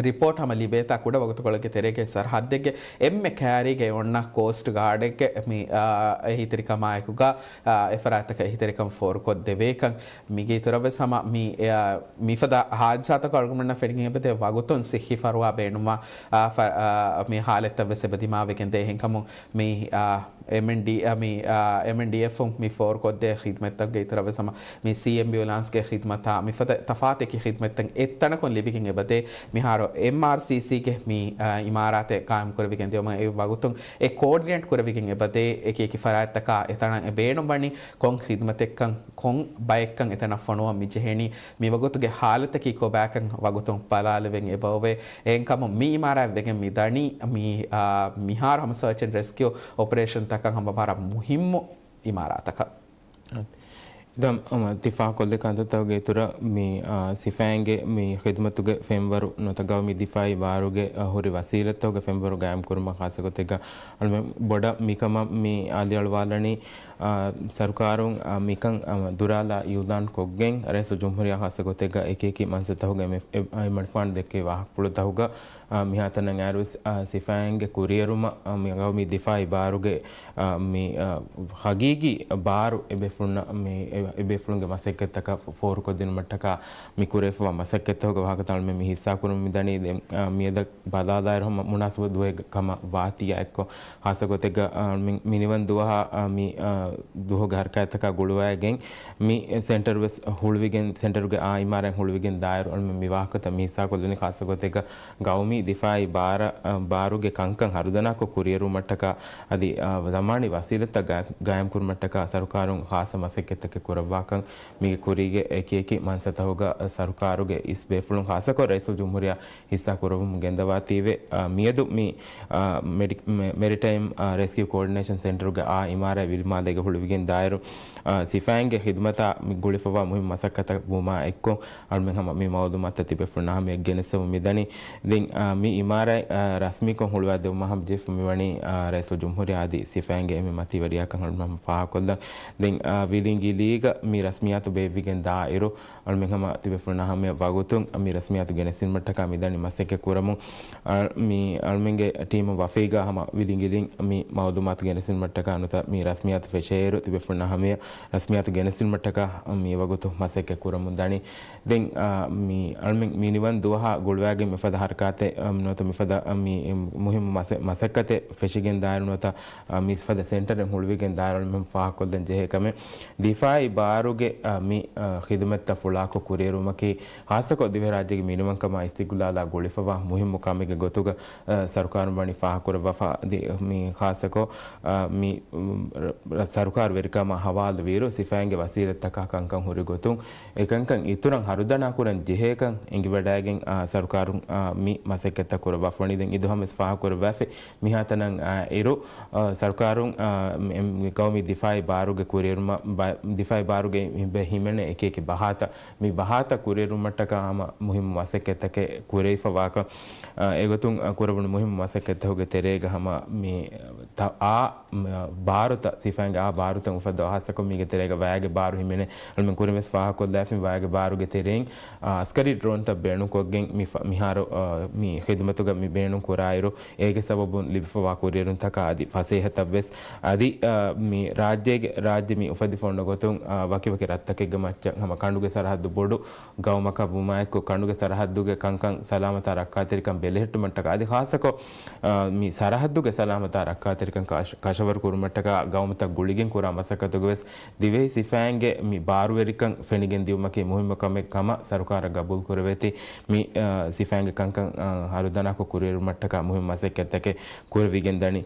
ރިޕޯޓް ހަމަ ލިބޭތާ ކުޑަ ވަގުތުކޮޅެއްގެ ތެރޭގެ ސަރަހައްދެއްގެ އެންމެ ކައިރީގައި އޮންނަ ކޯސްޓް ގާޑެއްގެ މި، އާ، އެހީތެރިކަމާއެކުގަ، އާ، އެފަރާތްތަކަށް އެހީތެރިކަން ފޯރުކޮށްދެވޭކަން. މީގެ އިތުރަށްވެސް ހަމަ މި، އާ، މިފަދަ ހާދިސާތަކު އަޅުގަނޑުމެންނަށް ފެނިގެން އެބަދޭ ވަގުތުން ސިއްހީ ފަރުވާ ބޭނުންވާ، އާ، ފަ-، އާ، މި ހާލަތްތައްވެސް އެބަ ދިމާވެގެންދޭ. އެހެންކަމުން މި، އާ، އެމްއެންޑީ، އާ، މި، އާ، އެމްއެންޑީއެފުން މި ފޯރުކޮށްދޭ ޚިދްމަތްތަކުގެ އިތުރަށްވެސް ހަމަ މި ސީ އެމްބިއުލާންސްގެ ޚިދްމަތާ މިފަދަ ތަފާތެކި ޚިދްމަތްތައް އެއްތަނަކުން ލިބިގެން އެބަދޭ. މިހާރު އެމްއާރްސީސީގެ މި، އާ، އިމާރާތެއް ގާއިމް ކުރެވިގެން ދިޔުމަށް އެ ވަގުތުން އެ ކޯޑިނޭޓް ކުރެވިގެން އެބަދޭ އެކި އެކި ފަރާތްތަކާ އެތަނަށް އެ ބޭނުންވަނީ ކޮން ޚިދުމަތެއްކަން، ކޮން ބައެއްކަން އެތަނަށް ފޮނުވަން މި ޖެހެނީ، މި ވަގުތުގެ ހާލަތަކީ ކޮބާކަން ވަގުތުން ބަލާލެވެން އެބައޮވޭ. އެހެންކަމުން މި އިމާރާތް ވެގެން މި ދަނީ މި، އާ، މިހާރު ހަމަ ސަރޗް އެންޑް ރެސްކިއު އޮޕަރޭޝަންތަކަށް ހަމަ ވަރަށް މުހިއްމު އިމާރާތަކަށް. އިދަން އަމަ ތި ފާހަގަކޮށްލި ކަންތައްތަކުގެ އިތުރަށް މި، އާ، ސިފައިންގެ މި ޚިދުމަތުގެ ފެންވަރު ނުވަތަ ގައުމީ ދިފާއީ ބާރުގެ، އާ، ހުރި ވަސީލަތްތަކުގެ ފެންވަރު ގާއިމްކުރުމަށް ޚާއްޞަގޮތެއްގަ އަޅުމެން ބޮޑަށް މިކަމަށް މި އަލިއަޅުވާލަނީ، އާ، ސަރުކާރުން، އާ، މިކަން، އާ، ދުރާލާ އިއުލާން ކޮށްގެން ރައީސުލްޖުމްހޫރިއްޔާ ޚާއްޞަގޮތެއްގަ އެކި އެކި މަންސަތަހުގެ އެމަނިފާން ދެއްކެވި ވާހަކަފުޅުތަހުގަ، އާ، މިހާތަނަށް އައިރުވެސް، އާ، ސިފައިންގެ ކުރިއެރުމަށް، އާ، މި ގައުމީ ދިފާއީ ބާރުގެ، އާ، މި، އާ، ހަގީގީ ބާރު އެބޭފުޅުންނަށް މި، އެ، އެބޭފުޅުންގެ މަސައްކަތްތަކަށް ފޯރުކޮށްދިނުމަށްޓަކާ މި ކުރެވިފަވާ މަސައްކަތްތަކުގެ ވާހަކަތައް އަޅުމެން މި ހިއްސާކުރަމުން މިދަނީ. ދެން، އާ، މިއަދަށް ބަލާލާއިރު ހަމަ މުނާސަބަ ދުވަހެއް ކަމަށް ވާތީ އެއްކޮށް، ޚާއްޞަގޮތެއްގަ، އާ، މި، މިނިވަން ދުވަހާ، އާ، މި، އާ، ދުވަހުގެ ހަރަކާތްތަކާ ގުޅުވައިގެން މި ސެންޓަރު ވެސް ހުޅުވިގެން، ސެންޓަރުގެ އާ އިމާރާތް ހުޅުވިގެން ދާއިރު އަޅުމެން މި ވާހަކަތައް މި ހިއްސާކޮށްލަނީ ޚާއްޞަގޮތެއްގަ ގައުމީ ދިފާއީ ބާރަށް، އަ، ބާރުގެ ކަންކަން ހަރުދަނާކޮށް ކުރިއެރުމަށްޓަކާ އަދި، އަ، ޒަމާނީ ވަސީލަތްތައް ގާ-، ގާއިމްކުރުމަށްޓަކާ ސަރުކާރުން ޚާއްޞަ މަސައްކަތްތަކެއް ކުރައްވާކަން މީގެ ކުރީގެ އެކި އެކި މަންސަތަހުގަ ސަރުކާރުގެ އިސް ބޭފުޅުން ޚާއްޞަކޮށް ރައީސުލްޖުމްހޫރިއްޔާ ހިއްސާ ކުރައްވަމުން ގެންދަވާތީވެ، އަ، މިއަދު މި، އަ، މެޑި-، މެ-، މެރިޓައިމް، އަ، ރެސްކިއު ކޯޑިނޭޝަން ސެންޓަރުގެ އާ އިމާރާތް ވިލިމާލޭގަ ހުޅުވިގެން ދާއިރު، އަ، ސިފައިންގެ ޚިދުމަތާ މި ގުޅިފަވާ މުހިންމު މަސައްކަތަށް ވުމާ އެއްކޮށް، އަޅުމެން ހަމަ މި މައުލޫމާތުތައް ތިބޭފުޅުންނާ ހަމަޔަށް ގެނެސްދެމުން މިދަނީ. ދެން، އާ، މި އިމާރާތް، އާ، ރަސްމީކޮށް ހުޅުވާދެވުމާ ހަމަޖެހިފަ މިވަނީ، އާ، ރައީސުލްޖުމްހޫރިއްޔާ އަދި ސިފައިންގެ އެންމެ މަތީ ވެރިޔާކަން އަޅުމެން ހަމަ ފާހަގަކޮށްލަން. ދެން، އާ، ވިލިނގިލީގަ މި ރަސްމިއްޔާތު ބޭއްވިގެން ދާއިރު، އަޅުމެން ހަމަ ތިބޭފުޅުންނާ ހަމަޔަށް ވަގުތުން މި ރަސްމިއްޔާތު ގެނެސްދިނުމަށްޓަކާ މިދަނީ މަސައްކަތް ކުރަމުން. އަ، މި އަޅުމެންގެ ޓީމު ވަފީގާ ހަމަ ވިލިނގިލިން މި މައުލޫމާތު ގެނެސްދިނުމަށްޓަކާ ނުވަތަ މި ރަސްމިއްޔާތު ފެށޭއިރު ތިބޭފުޅުންނާ ހަމަޔަށް ރަސްމިއްޔާތު ގެނެސްދިނުމަށްޓަކާ މި ވަގުތު މަސައްކަތް ކުރަމުން ދަނީ. ދެން، އާ، މި އަޅުމެން މިނިވަން ދުވަހާ ގުޅުވާގެން މިފަދަ ހަރަކާތެއް، އަ، ނުވަތަ މިފަދަ، އަ، މި މުހިންމު މަސެ-، މަސައްކަތެއް ފެށިގެން ދާއިރު ނުވަތަ، އަ، މިފަދަ ސެންޓަރެއް ހުޅުވިގެން ދާއިރު އަޅުމެން ފާހަގަކޮށްލަން ޖެހޭ ކަމެއް، ދިފާއީ ބާރުގެ، އަ، މި، އަ، ޚިދުމަތްތައް ފުޅާކޮށް ކުރިއެރުމަކީ، ޚާއްޞަކޮށް ދިވެހިރާއްޖޭގެ މިނިވަންކަމާ އިސްތިގްލާލާ ގުޅިފަވާ މުހިންމު ކަމެއްގެ ގޮތުގަ، އަ، ސަރުކާރުން ވަނީ ފާހަގަކުރައްވާފަ. ދި-، މި ޚާއްޞަކޮށް، އަ، މި، އު، ރަ-، ރަ-، ސަރުކާރު ވެރިކަމާ ހަވާލުވިއިރު ސިފައިންގެ ވަސީލަތްތަކާ ކަންކަން ހުރި ގޮތުން، އެކަންކަން އިތުރަށް ހަރުދަނާ ކުރަން ޖެހޭކަން އެނގިވަޑައިގެން، އާ، ސަރުކާރުން، އާ، މި މަސައްކަތްތައް ކުރައްވާފަވަނީ. ދެން އިދު ހަމަވެސް ފާހަގަކުރައްވާފި މިހާތަނަށް، އާ، އިރު، އާ، ސަރުކާރުން، އާ، މި، މި ގައުމީ ދިފާއީ ބާރުގެ ކުރިއެރުމަށް ބަ-، ދިފާއީ ބާރުގެ އިބެ ހިމެނޭ އެކި އެކި ބަހާތައް، މި ބަހާތައް ކުރިއެރުމަށްޓަކާ ހަމަ މުހިއްމު މަސައްކަތްތަކެއް ކުރެވިފަވާކަން، އާ، އެގޮތުން، އާ، ކުރެވުނު މުހިއްމު މަސައްކަތްތަކުގެ ތެރޭގަ ހަމަ މި ތަ-، އާ، މ-، ބާރުތައް، ސިފައިންގެ އާ ބާރުތައް އުފައްދަވާ ހާއްސަކޮށް މީގެ ތެރޭގަ ވައިގެ ބާރު ހިމެނޭ އަޅުމެން ކުރިން ވެސް ފާހަގަކޮށްލާފިން ވައިގެ ބާރުގެ ތެރެއިން، އާ، އަސްކަރީ ޑްރޯންތައް ބޭނުންކޮށްގެން މި ފަ-، މިހާރު، އާ، މި ޚިދުމަތުގަ މި ބޭނުން ކުރާއިރު، އޭގެ ސަބަބުން ލިބިފަވާ ކުރިއެރުންތަކާ އަދި ފަސޭހަތައް ވެސް އަދި، އާ، މި ރާއްޖޭގެ، ރާއްޖެ މި އުފެދިފަ އޮންނަ ގޮތުން، އާ، ވަކިވަކި ރަށްތަކެއްގެ މައްޗަށް ހަމަ ކަނޑުގެ ސަރަހައްދު ބޮޑު ގައުމަކަށް ވުމާއެކު، ކަނޑުގެ ސަރަހައްދުގެ ކަންކަން ސަލާމަތާ ރައްކާތެރިކަން ބެލެހެއްޓުމަށްޓަކާ އަދި ޚާއްޞަކޮށް، އާ، މި ސަރަހައްދުގެ ސަލާމަތާ ރައްކާތެރިކަން ކަށަ-، ކަށަވަރު ކުރުމަށްޓަކާ ގައުމުތައް ގުޅިގެން ކުރާ މަސައްކަތުގަ ވެސް ދިވެހި ސިފައިންގެ މި ބާރުވެރިކަން ފެނިގެން ދިއުމަކީ މުހިއްމު ކަމެއް ކަމަށް ސަރުކާރަށް ގަބޫލު ކުރެވޭތީ، މި، އާ، ސިފައިންގެ ކަންކަން، އާ، ހަރުދަނާކޮށް ކުރިއެރުމަށްޓަކާ މުހިއްމު މަސައްކަތްތަކެއް ކުރެވިގެން ދަނީ.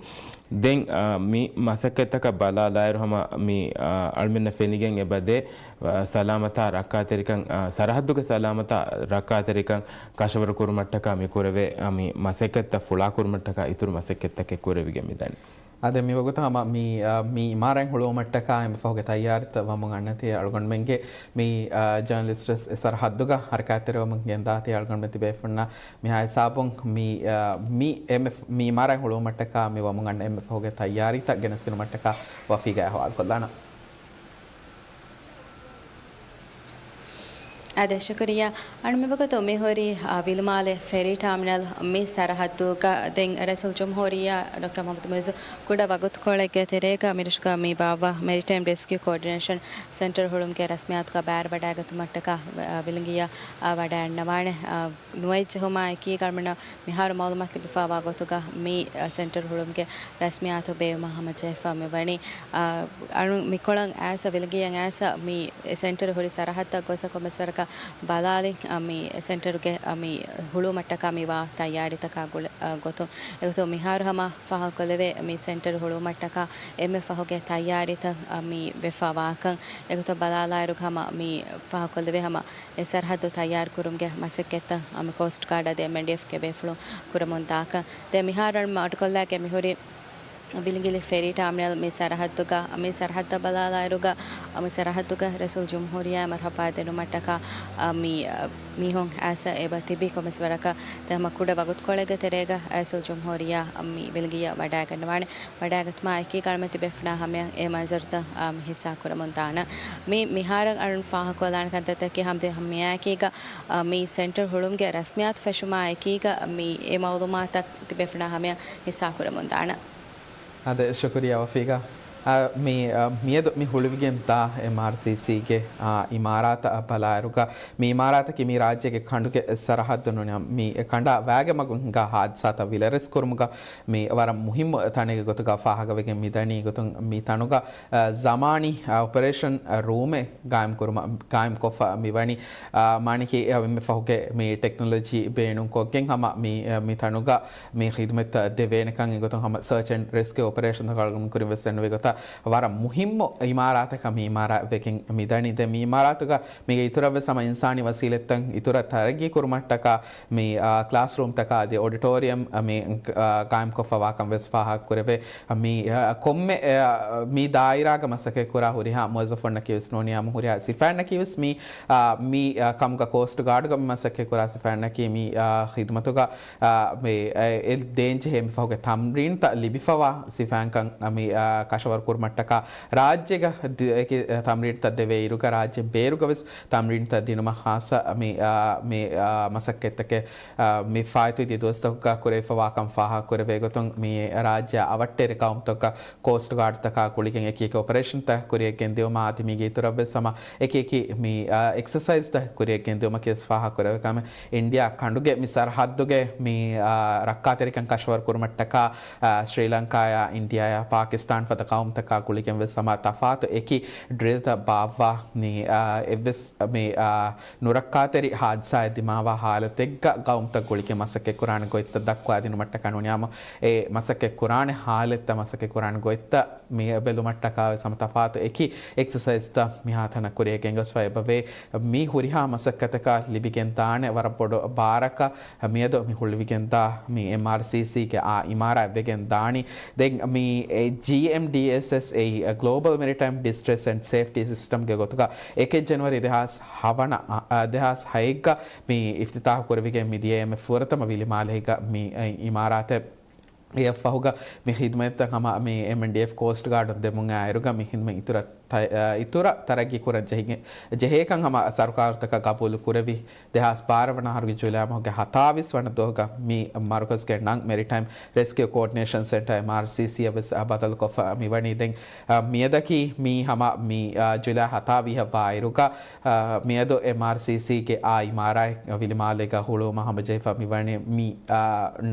ދެން، އާ، މި މަސައްކަތްތަކަށް ބަލާލާއިރު ހަމަ މި، އާ، އަޅުމެންނަށް ފެނިގެން އެބަދޭ، އާ، ސަލާމަތާ ރައްކާތެރިކަން، އާ، ސަރަހައްދުގެ ސަލާމަތާ ރައްކާތެރިކަން ކަށަވަރު ކުރުމަށްޓަކާ މި ކުރެވޭ، އާ، މި މަސައްކަތްތައް ފުޅާކުރުމަށްޓަކާ އިތުރު މަސައްކަތްތަކެއް ކުރެވިގެން މިދަނީ. އާ، ދެން މިވަގުތު ހަމަ މި، އާ، މި އިމާރާތް ހުޅުވުމަށްޓަކާ އެންމެ ފަހުގެ ތައްޔާރީތައް ވަމުން އަންނަތީ އަޅުގަނޑުމެންގެ މި، އާ، ޖާނަލިސްޓް ވެސް އެ ސަރަހައްދުގަ ހަރަކާތްތެރިވަމުން ގެންދާތީ އަޅުގަނޑުމެން ތިބޭފުންނަށް މިހާ ހިސާބުން މި، އާ، މި އެންމެ ފަ-، މި އިމާރާތް ހުޅުވުމަށްޓަކާ މި ވަމުން އަންނަ އެންމެ ފަހުގެ ތައްޔާރީތައް ގެނެސްދިނުމަށްޓަކާ ވަފީގައި އަހުވާލުކޮށްލާނަން. އާދެ، ޝުކުރިއްޔާ. އަން މިވަގުތު މިހުރީ، އާ، ވިލުމާލެ ފެރީ ޓާމިނަލް މި ސަރަހައްދުގަ ދެން ރައީސުލްޖުމްހޫރިއްޔާ ޑޮކްޓަރ މުޙައްމަދު މުޢިއްޒު ކުޑަ ވަގުތުކޮޅެއްގެ ތެރޭގަ މިރަށުގަ މި ބާއްވާ މެރިޓައިމް ރެސްކިއު ކޯޑިނޭޝަން ސެންޓަރ ހުޅުމުގެ ރަސްމިއްޔާތުގަ ބައިވެރިވަޑައިގަތުމަށްޓަކާ، އާ، ވިލިނގިއްޔާ، އާ، ވަޑައިގަންނަވާނެ. އާ، ނުވައެއް ޖެހުމާ އެކީގަ އަޅުމެންނަށް މިހާރު މައުލޫމާތު ލިބިފަވާ ގޮތުގަ މި، އަ، ސެންޓަރު ހުޅުމުގެ ރަސްމިއްޔާތު ބޭއްވުމަށް ހަމަޖެހިފަ މިވަނީ. އަ، އަޅު މިކޮޅަށް އައިސް ވިލިނގިއަށް އައިސް މި ސެންޓަރު ހުރި ސަރަހައްދަށް ގޮތަކުން މެސްވަރަކަށް ބަލާލި، އަ، މި ސެންޓަރުގެ، އަ، މި ހުޅުވުމަށްޓަކާ މި ވާ ތައްޔާރީތަކާ ގުޅ-، އަ، ގޮތުން. އެގޮތުން މިހާރު ހަމަ ފާހަގަކޮށްލެވޭ، މި ސެންޓަރު ހުޅުވުމަށްޓަކާ އެންމެ ފަހުގެ ތައްޔާރީތައް، އަ، މި ވެފަ ވާކަން. އެގޮތަށް ބަލާލާއިރު ހަމަ މި ފާހަގަކޮށްލެވޭ ހަމަ އެ ސަރަހައްދު ތައްޔާރު ކުރުމުގެ މަސައްކަތްތައް، އަ، މި ކޯސްޓް ގާޑް އަދި އެމްއެންޑީއެފްގެ ބޭފުޅުން ކުރަމުން ދާކަން. ދެން މިހާރު އަޅުމަ އަޑުކޮށްލާގެ މިހުރީ ވިލިނގިލި ފެރީ ޓާމިނަލް މި ސަރަހައްދުގަ، މި ސަރަހައްދަށް ބަލާލާއިރުގަ، މި ސަރަހައްދުގަ ރައީސުލް ޖުމްހޫރިއްޔާ މަރުހަބާ ދިނުމަށްޓަކާ، މި، މީހުން އައިސް އެބަ ތިބި ކޮންމެސް ވަރަކަށް ދެ ހަމަ ކުޑަ ވަގުތުކޮޅެއްގެ ތެރޭގަ ރައީސުލް ޖުމްހޫރިއްޔާ މި ވިލިނގިއަށް ވަޑައިގަންނަވާނެ. ވަޑައިގަތުމާ އެކީގަ އަޅުމެން ތިބޭފުޅާ ހަމަޔަށް އެ މަންޒަރުތައް، މި ހިއްސާ ކުރަމުން ދާނަން. މި މިހާރަށް އަޅުން ފާހަގަކޮށްލާނެ ކަންތައްތަކީ ހަމަ ދެ ހަމަޔާއެކީގަ، މި ސެންޓަރ ހުޅުމުގެ ރަސްމިއްޔާތު ފެށުމާ އެކީގަ މި އެ މައުލޫމާތުތައް ތިބޭފުޅާ ހަމަޔަށް ހިއްސާ ކުރަމުން ދާނަން. އާދެ، ޝުކުރިއްޔާ ވަފީގާ. އާ، މި، އާ، މިއަދު މި ހުޅުވިގެން ދާ އެމްއާރްސީސީގެ، އާ، އިމާރާތަށް ބަލާއިރުގަ، މި އިމާރާތަކީ މި ރާއްޖޭގެ ކަނޑުގެ ސަރަހައްދު ނޫނީ، މި ކަނޑާ ވާގެ މަގުން ހިނގާ ހާދިސާތައް ވިލަރެސް ކުރުމުގަ މި ވަރަށް މުހިއްމު ތަނެއްގެ ގޮތުގަ ފާހަގަވެގެން މިދަނީ. އެގޮތުން މި ތަނުގަ، އާ، ޒަމާނީ، އާ، އޮޕަރޭޝަން، އާ، ރޫމެއް ގާއިމް ކުރުމަށް، ގާއިމް ކޮށްފަ މިވަނީ. އާ، މާނައަކީ އެންމެ ފަހުގެ މި ޓެކްނޮލޮޖީ ބޭނުންކޮށްގެން ހަމަ މި، އާ، މި ތަނުގަ މި ޚިދުމަތްތައް ދެވޭނެކަން. އެގޮތުން ހަމަ ސަރޗް އެންޑް ރެސްކިއު އޮޕަރޭޝަންތަކާ އަޅުގަނޑު ކުރިން ވެސް ދެންނެވި ގޮތަށް ވަރަށް މުހިއްމު އިމާރާތަކަށް މި އިމާރާތް ވެގެން މިދަނީ. ދެން މި އިމާރާތުގަ މީގެ އިތުރަށް ވެސް ހަމަ އިންސާނީ ވަސީލަތްތައް އިތުރަށް ތަރައްގީ ކުރުމަށްޓަކާ މި، އާ، ކްލާސްރޫމްތަކާ އަދި އޮޑިޓޯރިއަމް، އާ، މި، އާ، ގާއިމްކޮށްފަ ވާކަން ވެސް ފާހަގަ ކުރެވޭ. މި، އާ، ކޮންމެ، އާ، މި ދާއިރާގަ މަސައްކަތް ކުރާ ހުރިހާ މުވައްޒަފުންނަކީ ވެސް ނޫނީ ހަމަ ހުރިހާ ސިފައިންނަކީ ވެސް މި، އާ، މި، އާ، ކަމުގަ ކޯސްޓް ގާޑްގަ މި މަސައްކަތް ކުރާ ސިފައިންނަކީ މި، އާ، ޚިދުމަތުގަ، އާ، މި، އެ، އެ ދޭންޖެހޭ މި ފަހުގެ ތަމްރީންތައް ލިބިފަވާ ސިފައިންކަން މި، އާ، ކަށަވަރު ކުރުމަށްޓަކާ ރާއްޖޭގަ ދި-، އެކި ތަމްރީންތައް ދެވޭ އިރުގަ ރާއްޖޭން ބޭރުގަ ވެސް ތަމްރީންތައް ދިނުމަށް ހާއްސަ މި، އާ، މި، އާ، މަސައްކަތްތަކެއް، އާ، މި ފާއިތުވެދިޔަ ދުވަސްތަކުގަ ކުރެވިފަވާކަން ފާހަގަކުރެވޭ ގޮތުން މި ރާއްޖެއާ އަވަށްޓެރި ގައުމުތަކަށް ކޯސްޓް ގާޑްތަކާ ގުޅިގެން އެކި އެކި އޮޕަރޭޝަންތައް ކުރިއަށް ގެންދިއުމާ އަދި މީގެ އިތުރަށް ވެސް ހަމަ އެކި އެކި މި، އާ، އެކްސަސައިޒްތައް ކުރިއަށް ގެންދިއުމަކީ ވެސް ފާހަގަކުރެވޭ ކަމެއް. އިންޑިއާ ކަނޑުގެ މި ސަރަހައްދުގެ މި، އާ، ރައްކާތެރިކަން ކަށަވަރު ކުރުމަށްޓަކާ، އާ، ސްރީލަންކާޔާ، އިންޑިއާޔާ، ޕާކިސްތާން ފަދަ ގައުމުތަކާ ގުޅިގެން ވެސް ހަމަ ތަފާތު އެކި ޑްރިލްތައް ބާއްވާ މި، އާ، އެއްވެސް މި، އާ، ނުރައްކާތެރި ހާދިސާއެއް ދިމާވާ ހާލަތެއްގަ ގައުމުތައް ގުޅިގެން މަސައްކަތް ކުރާނެ ގޮތްތައް ދައްކުވާދިނުމަށްޓަކާ ނޫނީ ހަމަ އެ މަސައްކަތް ކުރާނެ ހާލަތްތައް މަސައްކަތް ކުރާނެ ގޮތްތައް މި ބެލުމަށްޓަކާ ވެސް ހަމަ ތަފާތު އެކި އެކްސަސައިޒްތައް މިހާތަނަށް ކުރިއަށް ގެންގޮސްފަ އެބަވޭ. މި ހުރިހާ މަސައްކަތަކަށް ލިބިގެން ދާނެ ވަރަށް ބޮޑު ބާރަކަށް މިއަދު މި ހުޅުވިގެންދާ މި އެމްއާރްސީސީގެ އާ އިމާރާތް ވެގެން ދާނީ. ދެން މި ޖީއެމްޑީއެސްއެސް އެއީ ގްލޯބަލް މެރިޓައިމް ޑިސްޓްރެސް އެންޑް ސޭފްޓީ ސިސްޓަމްގެ ގޮތުގަ އެކެއް ޖަނަވަރީ ދެހާސް ހަވަނަ، އަ، ދެހާސް ހައެއްގަ މި އިފްތިތާހު ކުރެވިގެން މި ދިޔަ އެންމެ ފުރަތަމަ ވިލިމާލެއިގަ މި އިމާރާތެއް. އެއަށްފަހުގަ މި ޚިދުމަތްތައް ހަމަ މި އެމްއެންޑީއެފް ކޯސްޓް ގާޑުން ދެމުން އައިރުގަ މި ޚިދުމަތް އިތުރަށް ތަ-، އަ، އިތުރަށް ތަރައްގީ ކުރަން ޖެހިގެ-، ޖެހޭކަން ހަމަ ސަރުކާރުތަކަށް ގަބޫލު ކުރެވި. ދެހާސް ބާރަ ވަނަ އަހަރުގެ ޖުލައި މަހުގެ ހަތާވީސް ވަނަ ދުވަހުގަ މި މަރުކަޒުގެ ނަން މެރިޓައިމް ރެސްކިއު ކޯޑިނޭޝަން ސެންޓަރ، އެމްއާރްސީސީ، އަށް ވެސް ބަދަލުކޮށްފަ މިވަނީ. ދެން، އަ، މިއަދަކީ މީ ހަމަ މި، އަ، ޖުލައި ހަތާވީހަށް ވާއިރުގަ، އަ، މިއަދު އެމްއާރްސީސީގެ އާ އިމާރާތް ވިލިމާލޭގަ ހުޅުވުމަށް ހަމަޖެހިފަ މިވަނީ މި، އަ،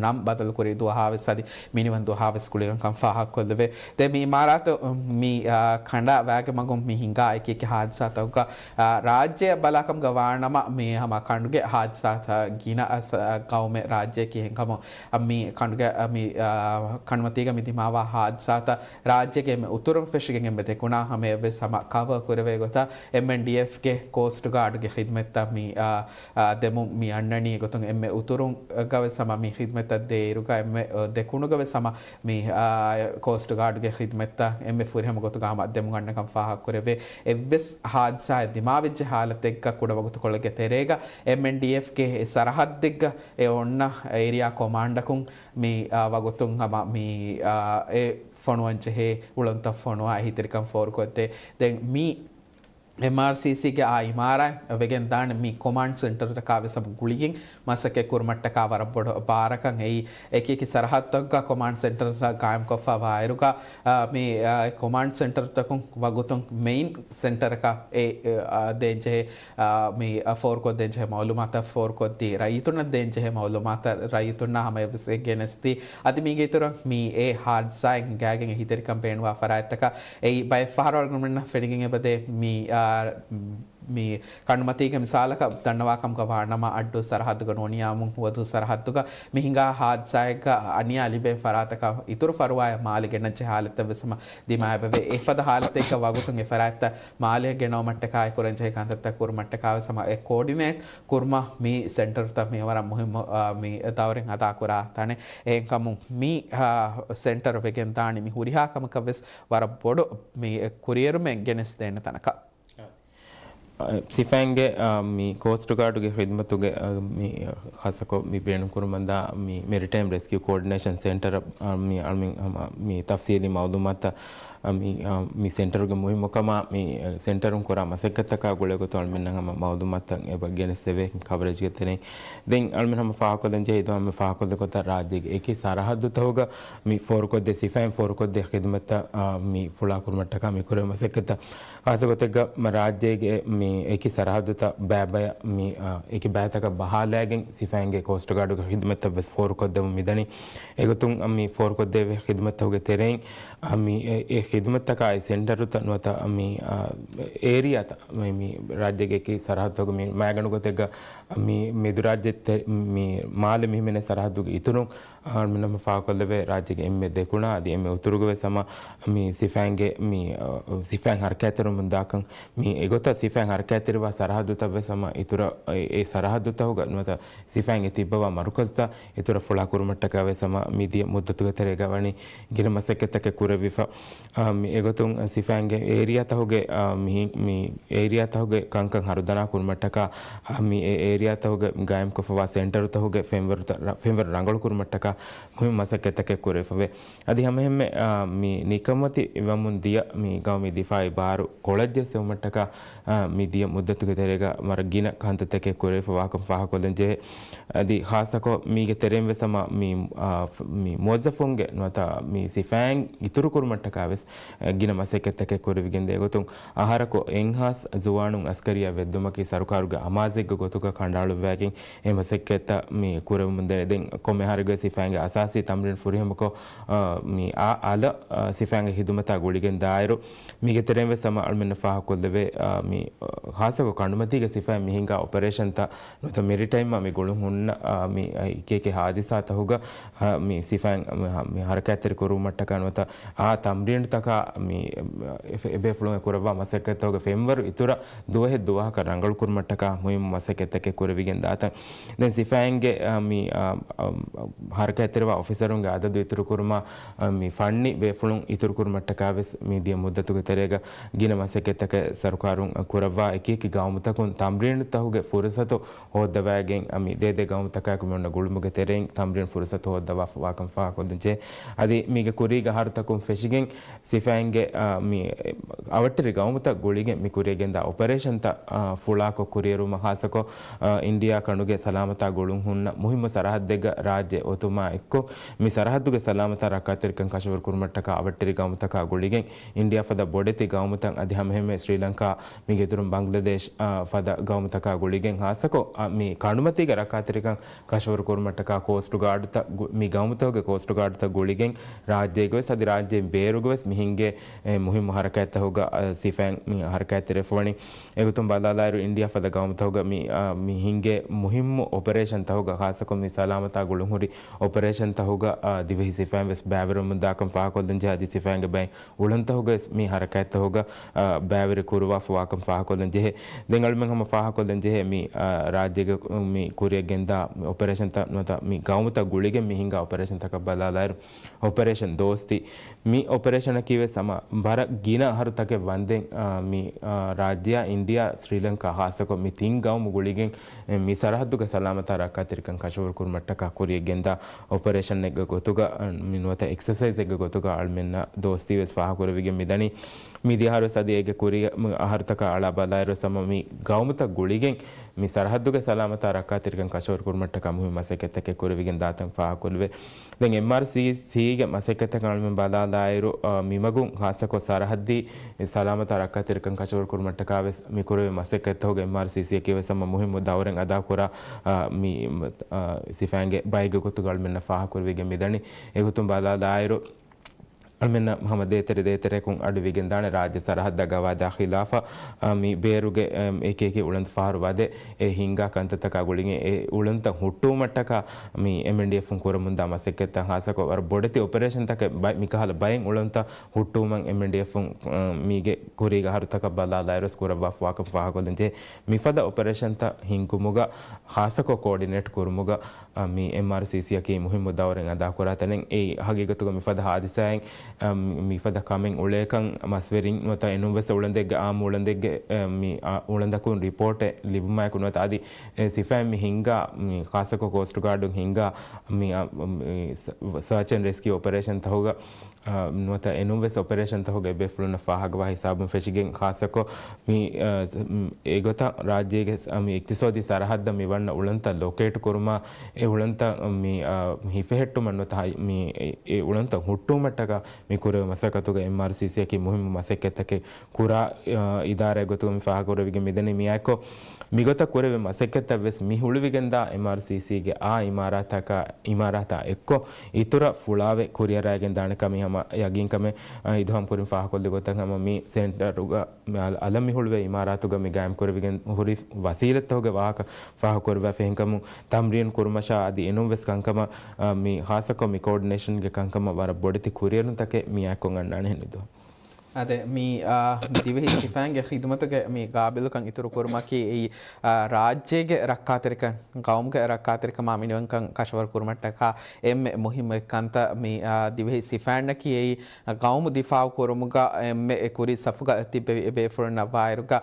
ނަން ބަދަލުކުރި ދުވަހާ ވެސް އަދި މިނިވަން ދުވަހާ ވެސް ގުޅިގެންކަން ފާހަގަކޮށްލެވޭ. ދެން މި އިމާރާތު މި، އަ، ކަނޑާ ވާގެ މަގުން މި ހިނގާ އެކި އެކި ހާދިސާތަކުގަ، އަ، ރާއްޖެއަށް ބަލާކަމުގަ ވާނަމަ މި ހަމަ ކަނޑުގެ ހާދިސާތައް ގިނަ އަސް، އަ، ގައުމެއް ރާއްޖެއަކީ ހެންކަމުން، އަ، މި ކަނޑުގެ، އަ، މި، އަ، ކަނޑުމަތީގަ މި ދިމާވާ ހާދިސާތައް ރާއްޖޭގެ އެންމެ އުތުރުން ފެށިގެން އެންމެ ދެކުނާ ހަމަޔަށްވެސް ހަމަ ކަވަރ ކުރެވޭ ގޮތަށް އެމްއެންޑީއެފްގެ ކޯސްޓް ގާޑްގެ ޚިދުމަތްތައް މި، އާ، އާ، ދެމުން މި އަންނަނީ. އެގޮތުން އެންމެ އުތުރުން ގަވެސް ހަމަ މި ޚިދުމަތްތައް ދޭއިރުގަ އެންމެ، އާ، ދެކުނުގަވެސް ހަމަ މި، އާ، ކޯސްޓް ގާޑްގެ ޚިދުމަތްތައް އެންމެ ފުރިހަމަ ގޮތުގަ ހަމަ ދެމުން އަންނަކަން ފާހަގަކުރެވޭ. އެއްވެސް ހާދިސާއެއް ދިމާވެއްޖެ ހާލަތެއްގަ ކުޑަވަގުތުކޮޅެއްގެ ތެރޭގަ އެމްއެންޑީއެފްގެ އެ ސަރަހައްދެއްގަ އެ އޮންނަ އޭރިއާ ކޮމާންޑަކުން މި، އާ، ވަގުތުން ހަމަ މި، އާ، އެ ފޮނުވަން ޖެހޭ އުޅަނދުތައް ފޮނުވާ އެހީތެރިކަން ފޯރުކޮށްދޭ. ދެން މި އެމްއާރްސީސީގެ އާ އިމާރާތް ވެގެން ދާނެ މި ކޮމާންޑް ސެންޓަރުތަކާ ވެސް ހަމަ ގުޅިގެން މަސައްކަތް ކުރުމަށްޓަކާ ވަރަށް ބޮޑު ބާރަކަށް އެއީ އެކި އެކި ސަރަހައްދުތަކުގަ ކޮމާންޑް ސެންޓަރުތައް ގާއިމްކޮށްފަ ވާއިރުގަ، އާ، މި، އާ، ކޮމާންޑް ސެންޓަރުތަކުން ވަގުތުން މެއިން ސެންޓަރަކަށް އެ، އެ، އާ، ދޭންޖެހޭ، އާ، މި، އާ، ފޯރުކޮށްދޭންޖެހޭ މައުލޫމާތަށް ފޯރުކޮށްދީ، ރައްޔިތުންނަށް ދޭންޖެހޭ މައުލޫމާތަށް ރައްޔިތުންނާ ހަމަޔަށްވެސް އެ ގެނެސްދީ. އަދި މީގެ އިތުރަށް މި އެ ހާދިސާއެއް ހިނގާގެން އެހީތެރިކަން ބޭނުންވާ ފަރާތްތަކަށް އެއީ ބައެއް ފަހަރު އަޅުގަނޑުމެންނަށް ފެނިގެން އެބަދޭ މި، އާ، މި ކަނޑުމަތީގެ މިސާލަކަށް ދަންނަވާކަމުގަ ވާނަމަ، އައްޑޫ ސަރަހައްދުގަ ނޫނިޔާމު ހުވަދޫ ސަރަހައްދުގަ މި ހިނގާ ހާދިސާއެއްގަ އަނިޔާ ލިބޭ ފަރާތަކަށް އިތުރު ފަރުވާއެއް މާލެ ގެންނަންޖެހޭ ހާލަތެއްވެސް ހަމަ ދިމާއެބަވޭ. އެފަދަ ހާލަތެއްގަ ވަގުތުން އެ ފަރާތްތައް މާލެ ގެނައުމަށްޓަކާއި ކުރަންޖެހޭ ކަންތައްތައް ކުރުމަށްޓަކާވެސް ހަމަ އެ ކޯޑިނޭޓް ކުރުމަށް މި ސެންޓަރުތައް މި ވަރަށް މުހިއްމު، އާ، މި ދައުރެއް އަދާކުރާ ތަނެއް. އެހެންކަމުން މި، އާ، ސެންޓަރު ވެގެންދާނީ މި ހުރިހާ ކަމަކަށްވެސް ވަރަށް ބޮޑު މި ކުރިއެރުމެއް ގެނެސްދޭނެ ތަނަކަށް. ސިފައިންގެ، އާ، މި ކޯސްޓް ގާޑުގެ ޚިދުމަތުގެ، އާ، މި ޚާއްސަކޮށް މި ބޭނުންކުރުމަށްދާ މި މެރިޓައިމް ރެސްކިއު ކޯޑިނޭޝަން ސެންޓަރ، އާ، މި އަޅުމެން ހަމަ މި ތަފްސީލީ މައުލޫމާތަށް، އާ، މި، އާ، މި ސެންޓަރުގެ މުހިއްމުކަމާ މި، އާ، ސެންޓަރުން ކުރާ މަސައްކަތްތަކާ ގުޅޭގޮތުން އަޅުމެންނަށް ހަމަ މައުލޫމާތަށް އެބަ ގެނެސްދެވޭ ކަވަރޭޖްގެ ތެރެއިން. ދެން އަޅުމެން ހަމަ ފާހަގަކޮށްލަންޖެހޭ އިތުރު ހަމަ ފާހަގަކޮށްލި ގޮތަށް ރާއްޖޭގެ އެކި ސަރަހައްދުތަކުގަ މި ފޯރުކޮށްދޭ ސިފައިން ފޯރުކޮށްދޭ ޚިދުމަތްތައް، އާ، މި ފުޅާކުރުމަށްޓަކާ މި ކުރެވޭ މަސައްކަތްތައް ޚާއްސަ ގޮތެއްގަ މަ ރާއްޖޭގެ މި އެކި ސަރަހައްދުތައް ބައިބަޔަށް މި، އާ، އެކި ބައިތަކަށް ބަހާލައިގެން ސިފައިންގެ ކޯސްޓް ގާޑުގެ ޚިދުމަތްތައް ވެސް ފޯރުކޮށްދެމުން މިދަނީ. އެގޮތުން މި ފޯރުކޮށްދެވޭ ޚިދުމަތްތަކުގެ ތެރެއިން، އާ، މި އެ، އެ ޚިދުމަތްތަކާއި ސެންޓަރުތައް ނުވަތަ މި، އާ، އޭރިއާތައް މި، މި ރާއްޖޭގެ އެކި ސަރަހައްދުތަކުގަ މި މައިގަނޑު ގޮތެއްގަ މި މެދުރާއްޖެ ތެ-، މި މާލެ މިހިމެނޭ ސަރަހައްދުގެ އިތުރުން އަޅުމެންނަށް ފާހަގަކޮށްލެވޭ ރާއްޖޭގެ އެންމެ ދެކުނާ އަދި އެންމެ އުތުރުގަވެސް ހަމަ މި ސިފައިންގެ މި، އަ، ސިފައިން ހަރަކާތްތެރިވަމުން ދާކަން މި އެގޮތަށް ސިފައިން ހަރަކާތްތެރިވާ ސަރަހައްދުތައްވެސް ހަމަ އިތުރަށް އެ، އެ ސަރަހައްދުތަކުގަ ނުވަތަ ސިފައިން އެ ތިއްބަވާ މަރުކަޒުތައް އިތުރަށް ފުޅާ ކުރުމަށްޓަކާވެސް ހަމަ މިދިޔަ މުއްދަތުގެ ތެރޭގަ ވަނީ ގިނަ މަސައްކަތްތަކެއް ކުރެވިފަ. އާ، މި އެގޮތުން ސިފައިންގެ އޭރިއާތަކުގެ، އާ، މި، މި އޭރިއާތަކުގެ ކަންކަން ހަރުދަނާ ކުރުމަށްޓަކާ، އާ، މި އެ އޭރިއާތަކުގެ ގާއިމްކޮށްފަވާ ސެންޓަރުތަކުގެ ފެންވަރުތައް، ފެންވަރު ރަނގަޅު ކުރުމަށްޓަކާ މުހިންމު މަސައްކަތްތަކެއް ކުރެވިފަވޭ. އަދި ހަމައެހެންމެ، އާ، މި ނިކަމަތި ވަމުން ދިޔަ މި ގައުމީ ދިފާއީ ބާރު ކޮޅަށް ޖެއްސެވުމަށްޓަކާ، އާ، މި ދިޔަ މުއްދަތުގެ ތެރޭގަ ވަރަށް ގިނަ ކަންތައްތަކެއް ކުރެވިފަވާކަން ފާހަގަކޮށްލަން ޖެހޭ. އަދި ޚާއްސަކޮށް މީގެ ތެރެއިން ވެސް ހަމަ މި، އާ، ފް-، މި މުވައްޒަފުންގެ ނުވަތަ މި ސިފައިން އިތުރު ކުރުމަށްޓަކާ ވެސް، އާ، ގިނަ މަސައްކަތްތަކެއް ކުރެވިގެންދޭ ގޮތުން އަހަރަކު އެއްހާސް ޒުވާނުން އަސްކަރިއްޔާ ވެއްދުމަކީ ސަރުކާރުގެ އަމާޒެއްގެ ގޮތުގަ ކަނޑައަޅުއްވައިގެން އެ މަސައްކަތްތައް މި ކުރެވެމުންދޭ. ދެން ކޮންމެ އަހަރެއްގަ ސިފައިންގެ އަސާސީ ތަމްރީން ފުރިހަމަކޮށް، އާ، މި އާ އަލަށް، އާ، ސިފައިންގެ ޚިދުމަތާ ގުޅިގެން ދާއިރު، މީގެ ތެރެއިން ވެސް ހަމަ އަޅުމެންނަށް ފާހަގަކޮށްލެވޭ، އާ، މި، އާ، ޚާއްސަކޮށް ކަނޑުމަތީގެ ސިފައިން މި ހިންގާ އޮޕަރޭޝަންތައް ނުވަތަ މެރިޓައިމްއާ މި ގުޅުން ހުންނަ، އާ، މި، އާ، އެކި އެކި ހާދިސާތަކުގަ، އާ، މި ސިފައިން މި ހަ-، މި ހަރަކާތްތެރި ކުރުމަށްޓަކާ ނުވަތަ އާ ތަމްރީނުތަކާ މި، އާ، އެ-، އެބޭފުޅުން ކުރައްވާ މަސައްކަތްތަކުގެ ފެންވަރު އިތުރަށް ދުވަހެއް ދުވަހަކަށް ރަނގަޅު ކުރުމަށްޓަކާ މުހިންމު މަސައްކަތްތަކެއް ކުރެވިގެން ދާތަން. ދެން ސިފައިންގެ، އާ، މި، އާ، އާ، ހަރަކާތްތެރިވާ އޮފިސަރުންގެ އަދަދު އިތުރުކުރުމާ، އާ، މި ފަންނި ބޭފުޅުން އިތުރުކުރުމަށްޓަކާވެސް މިދިޔަ މުއްދަތުގެ ތެރޭގަ ގިނަ މަސައްކަތްތަކެއް ސަރުކާރުން ކުރައްވާ އެކިއެކި ގައުމުތަކުން ތަމްރީނުތަކުގެ ފުރުސަތު ހޯއްދަވައިގެން، އަ، މި ދޭދޭ ގައުމުތަކާއެކު މި އޮންނަ ގުޅުމުގެ ތެރެއިން ތަމްރީން ފުރުސަތު ހޯއްދަވާފަވާކަން ފާހަގަކޮށްލަންޖެހޭ. އަދި މީގެ ކުރީގެ އަހަރުތަކުން ފެށިގެން ސިފައިންގެ، އަ، މި އަވަށްޓެރި ގައުމުތައް ގުޅިގެން މި ކުރިޔަށް ގެންދާ އޮޕަރޭޝަންތައް، އަ، ފުޅާކޮށް ކުރިއެރުމަށް ޚާއްސަކޮށް، އަ، އިންޑިއާ ކަނޑުގެ ސަލާމަތާ ގުޅުން ހުންނަ މުހިއްމު ސަރަހައްދެއްގަ ރާއްޖެ އޮތުމާ އެއްކޮށް، މި ސަރަހައްދުގެ ސަލާމަތާ ރައްކާތެރިކަން ކަށަވަރު ކުރުމަށްޓަކާ އަވަށްޓެރި ގައުމުތަކާ ގުޅިގެން އިންޑިއާ ފަދަ ބޮޑެތި ގައުމުތައް އަދި ހަމައެހެންމެ ސްރީލަންކާ މީގެ އިތުރުން ބަންގްލަދޭޝް، އާ، ފަދަ ގައުމުތަކާ ގުޅިގެން ޚާއްސަކޮށް، އާ، މި ކަނޑުމަތީގެ ރައްކާތެރިކަން ކަށަވަރު ކުރުމަށްޓަކާ ކޯސްޓް ގާޑްތައް ގު-، މި ގައުމުތަކުގެ ކޯސްޓް ގާޑްތައް ގުޅިގެން ރާއްޖޭގަވެސް އަދި ރާއްޖޭން ބޭރުގަވެސް މި ހިންގޭ، އެ، މުހިއްމު ހަރަކާތްތަކުގަ، އާ، ސިފައިން މި ހަރަކާތްތެރިވެފަވަނީ. އެގޮތުން ބަލާލާއިރު އިންޑިއާ ފަދަ ގައުމުތަކުގަ މި، އާ، މި ހިންގޭ މުހިއްމު އޮޕަރޭޝަންތަކުގަ ޚާއްސަކޮށް މި ސަލާމަތާ ގުޅުންހުރި އޮޕަރޭޝަންތަކުގަ، އާ، ދިވެހި ސިފައިން ވެސް ބައިވެރިވަމުންދާކަން ފާހަގަކޮށްލަންޖެހޭ އަދި ސިފައިންގެ ބައިން އުޅަނދުތަކުގަވެސް މި ހަރަކާތްތަކުގަ، އާ، ބައިވެރި ކުރުވާފަވާކަން ފާހަގަކޮށްލަން ޖެހޭ. ދެން އަޅުމެން ހަމަ ފާހަގަކޮށްލަން ޖެހޭ މި، އާ، ރާއްޖޭގަ މި ކުރިޔަށް ގެންދާ މި އޮޕަރޭޝަންތައް ނުވަތަ މި ގައުމުތައް ގުޅިގެން މި ހިންގާ އޮޕަރޭޝަންތަކަށް ބަލާލާއިރު، އޮޕަރޭޝަން ދޯސްތީ. މި އޮޕަރޭޝަނަކީވެސް ހަމަ ވަރަށް ގިނަ އަހަރުތަކެއް ވަންދެން، އާ، މި، އާ، ރާއްޖެއާ އިންޑިއާ ސްރީލަންކާ ޚާއްސަކޮށް މި ތިން ގައުމު ގުޅިގެން އެ، މި ސަރަހައްދުގެ ސަލާމަތާ ރައްކާތެރިކަން ކަށަވަރު ކުރުމަށްޓަކާ ކުރިޔަށް ގެންދާ އޮޕަރޭޝަނެއްގެ ގޮތުގަ، އަ، މި ނުވަތަ އެކްސަސައިޒެއްގެ ގޮތުގަ އަޅުމެންނަށް ދޯސްތީވެސް ފާހަގަކުރެވިގެން މިދަނީ. މިދިޔަ އަހަރުވެސް އަދި އޭގެ ކުރި މި އަހަރުތަކަށް އަޅާ ބަލާއިރުވެސް ހަމަ މި ގައުމުތައް ގުޅިގެން މި ސަރަހައްދުގެ ސަލާމަތާ ރައްކާތެރިކަން ކަށަވަރު ކުރުމަށްޓަކާ މުހިންމު މަސައްކަތްތަކެއް ކުރެވިގެން ދާތަން ފާހަގަކުރެވޭ. ދެން އެމްއާރްސީސީގެ މަސައްކަތްތަކަށް އަޅުމެން ބަލާލާއިރު، އަ، މިމަގުން ޚާއްސަކޮށް ސަރަހައްދީ ސަލާމަތާ ރައްކާތެރިކަން ކަށަވަރު ކުރުމަށްޓަކާވެސް މި ކުރެވޭ މަސައްކަތްތަކުގެ އެމްއާރްސީސީއަކީވެސް ހަމަ މުހިއްމު ދައުރެއް އަދާކުރާ، އަ، މި، އަ، ސިފައިންގެ ބައެއްގެ ގޮތުގަ އަޅުމެންނަށް ފާހަގަކުރެވިގެން މިދަނީ. އެގޮތުން ބަލާލާއިރު، އަޅުމެންނަށް ހަމަ ދޭތެރެ ދޭތެރެކުން އަޑު ވިގެންދާނެ ރާއްޖެ ސަރަހައްދަށް ގަވާއިދާ ޚިލާފަށް، އަ، މި ބޭރުގެ، އެ، އެކި އެކި އުޅަނދު ފަހަރު ވަދެ އެ ހިންގާ ކަންތައްތަކާ ގުޅިގެން އެ އުޅަނދުތައް ހުއްޓުވުމަށްޓަކާ މި އެމްއެންޑީއެފުން ކުރަމުންދާ މަސައްކަތްތައް ހާއްސަކޮށް ވަރަށް ބޮޑެތި އޮޕަރޭޝަންތަކެއް ބައި-، މިކަހަލަ ބައެއް އުޅަނދުތައް ހުއްޓުވުމަށް އެމްއެންޑީއެފުން، އަ، މީގެ ކުރީގެ އަހަރުތަކަށް ބަލާލާއިރުވެސް ކުރައްވާފަވާކަން ފާހަގަކޮށްލަންޖެހޭ. މިފަދަ އޮޕަރޭޝަންތައް ހިންގުމުގަ ހާއްސަކޮށް ކޯޑިނޭޓް ކުރުމުގަ އަ، މި އެމްއާރްސީސީއަކީ މުހިއްމު ދައުރެއް އަދާކުރާ ތަނެއް. އެއީ ހަގީގަތުގަ މިފަދަ ހާދިސާއެއް، އަ، މި-، މިފަދަ ކަމެއް އުޅޭކަން މަސްވެރިން ނުވަތަ އެނޫންވެސް އުޅަނދެއްގެ، އާއްމު އުޅަނދެއްގެ، އަ، މި، އަ، އުޅަނދަކުން ރިޕޯޓެއް ލިބުމާއެކު ނުވަތަ އަދި، އެ، ސިފައިން މި ހިންގާ، މި، ޚާއްސަކޮށް ކޯސްޓް ގާޑުން ހިންގާ، މި، އަ، މި، ސަ-، ސާޗް އެންޑް ރެސްކިއު އޮޕަރޭޝަންތަކުގަ، އަ، ނުވަތަ އެނޫންވެސް އޮޕަރޭޝަންތަކުގެ ބޭފުޅުންނަށް ފާހަގަވާ ހިސާބުން ފެށިގެން ޚާއްސަކޮށް މި، އަ، އެގޮތަށް ރާއްޖޭގެ ސ-، މި އިޤްތިޞާދީ ސަރަހައްދަށް މި ވަންނަ އުޅަނދުތައް ލޮކޭޓް ކުރުމާ، އެ އުޅަނދުތައް މި، އަ، ހިފެހެއްޓުމަށް ނުވަތަ ހައި-، މި އެ، އެ އުޅަނދުތައް ހުއްޓުވުމަށްޓަކާ މި ކުރެވޭ މަސައްކަތުގަ އެމްއާރްސީސީއަކީ މުހިއްމު މަސައްކަތްތަކެއް ކުރާ، އަ، އިދާރާއެއް ގޮތުގަ މި ފާހަގަކުރެވިގެން މިދަނީ. މިއާއެކު މިގޮތަށް ކުރެވޭ މަސައްކަތްތައް ވެސް މި ހުޅުވިގެންދާ އެމްއާރްސީސީގެ އާ އިމާރާތަކާ، އިމާރާތާ އެއްކޮށް އިތުރަށް ފުޅާވެ ކުރިއަރާގެން ދާނެ ކަމީ ހަމަ ޔަގީންކަމެއް، އަ، އިދުހަމް ކުރިން ފާހަގަކޮށްލި ގޮތަށް ހަމަ މި ސެންޓަރުގަ މި އަލަ-، އަލަށް މި ހުޅުވޭ އިމާރާތުގަ މި ގާއިމް ކުރެވިގެން ހުރި ވަސީލަތްތަކުގެ ވާހަކަ ފާހަގަކުރެވޭ ފެހެންކަމުން ތަމްރީން ކުރުމަށާ އަދި އެނޫންވެސް ކަންކަމަށް، އަ، މި ހާއްސަކޮށް މި ކޯޑިނޭޝަންގެ ކަންކަމަށް ވަރަށް ބޮޑެތި ކުރިއެރުންތަކެއް މިއާއެކު އަންނާނެ ހެން އިދު. އަދެ މި، އާ، ދިވެހި ސިފައިންގެ ޚިދުމަތުގެ މި ގާބިލުކަން އިތުރު ކުރުމަކީ އެއީ، އާ، ރާއްޖޭގެ ރައްކާތެރިކަން، ގައުމުގެ ރައްކާތެރިކަމާ މިނިވަންކަން ކަށަވަރު ކުރުމަށްޓަކާ އެންމެ މުހިއްމު އެއް ކަންތައް. މި، އާ، ދިވެހި ސިފައިންނަކީ އެއީ ގައުމު ދިފާއު ކުރުމުގަ އެންމެ ކުރީ ސަފުގަ ތިއްބެވި ބޭފުޅުންނަށް ވާއިރުގަ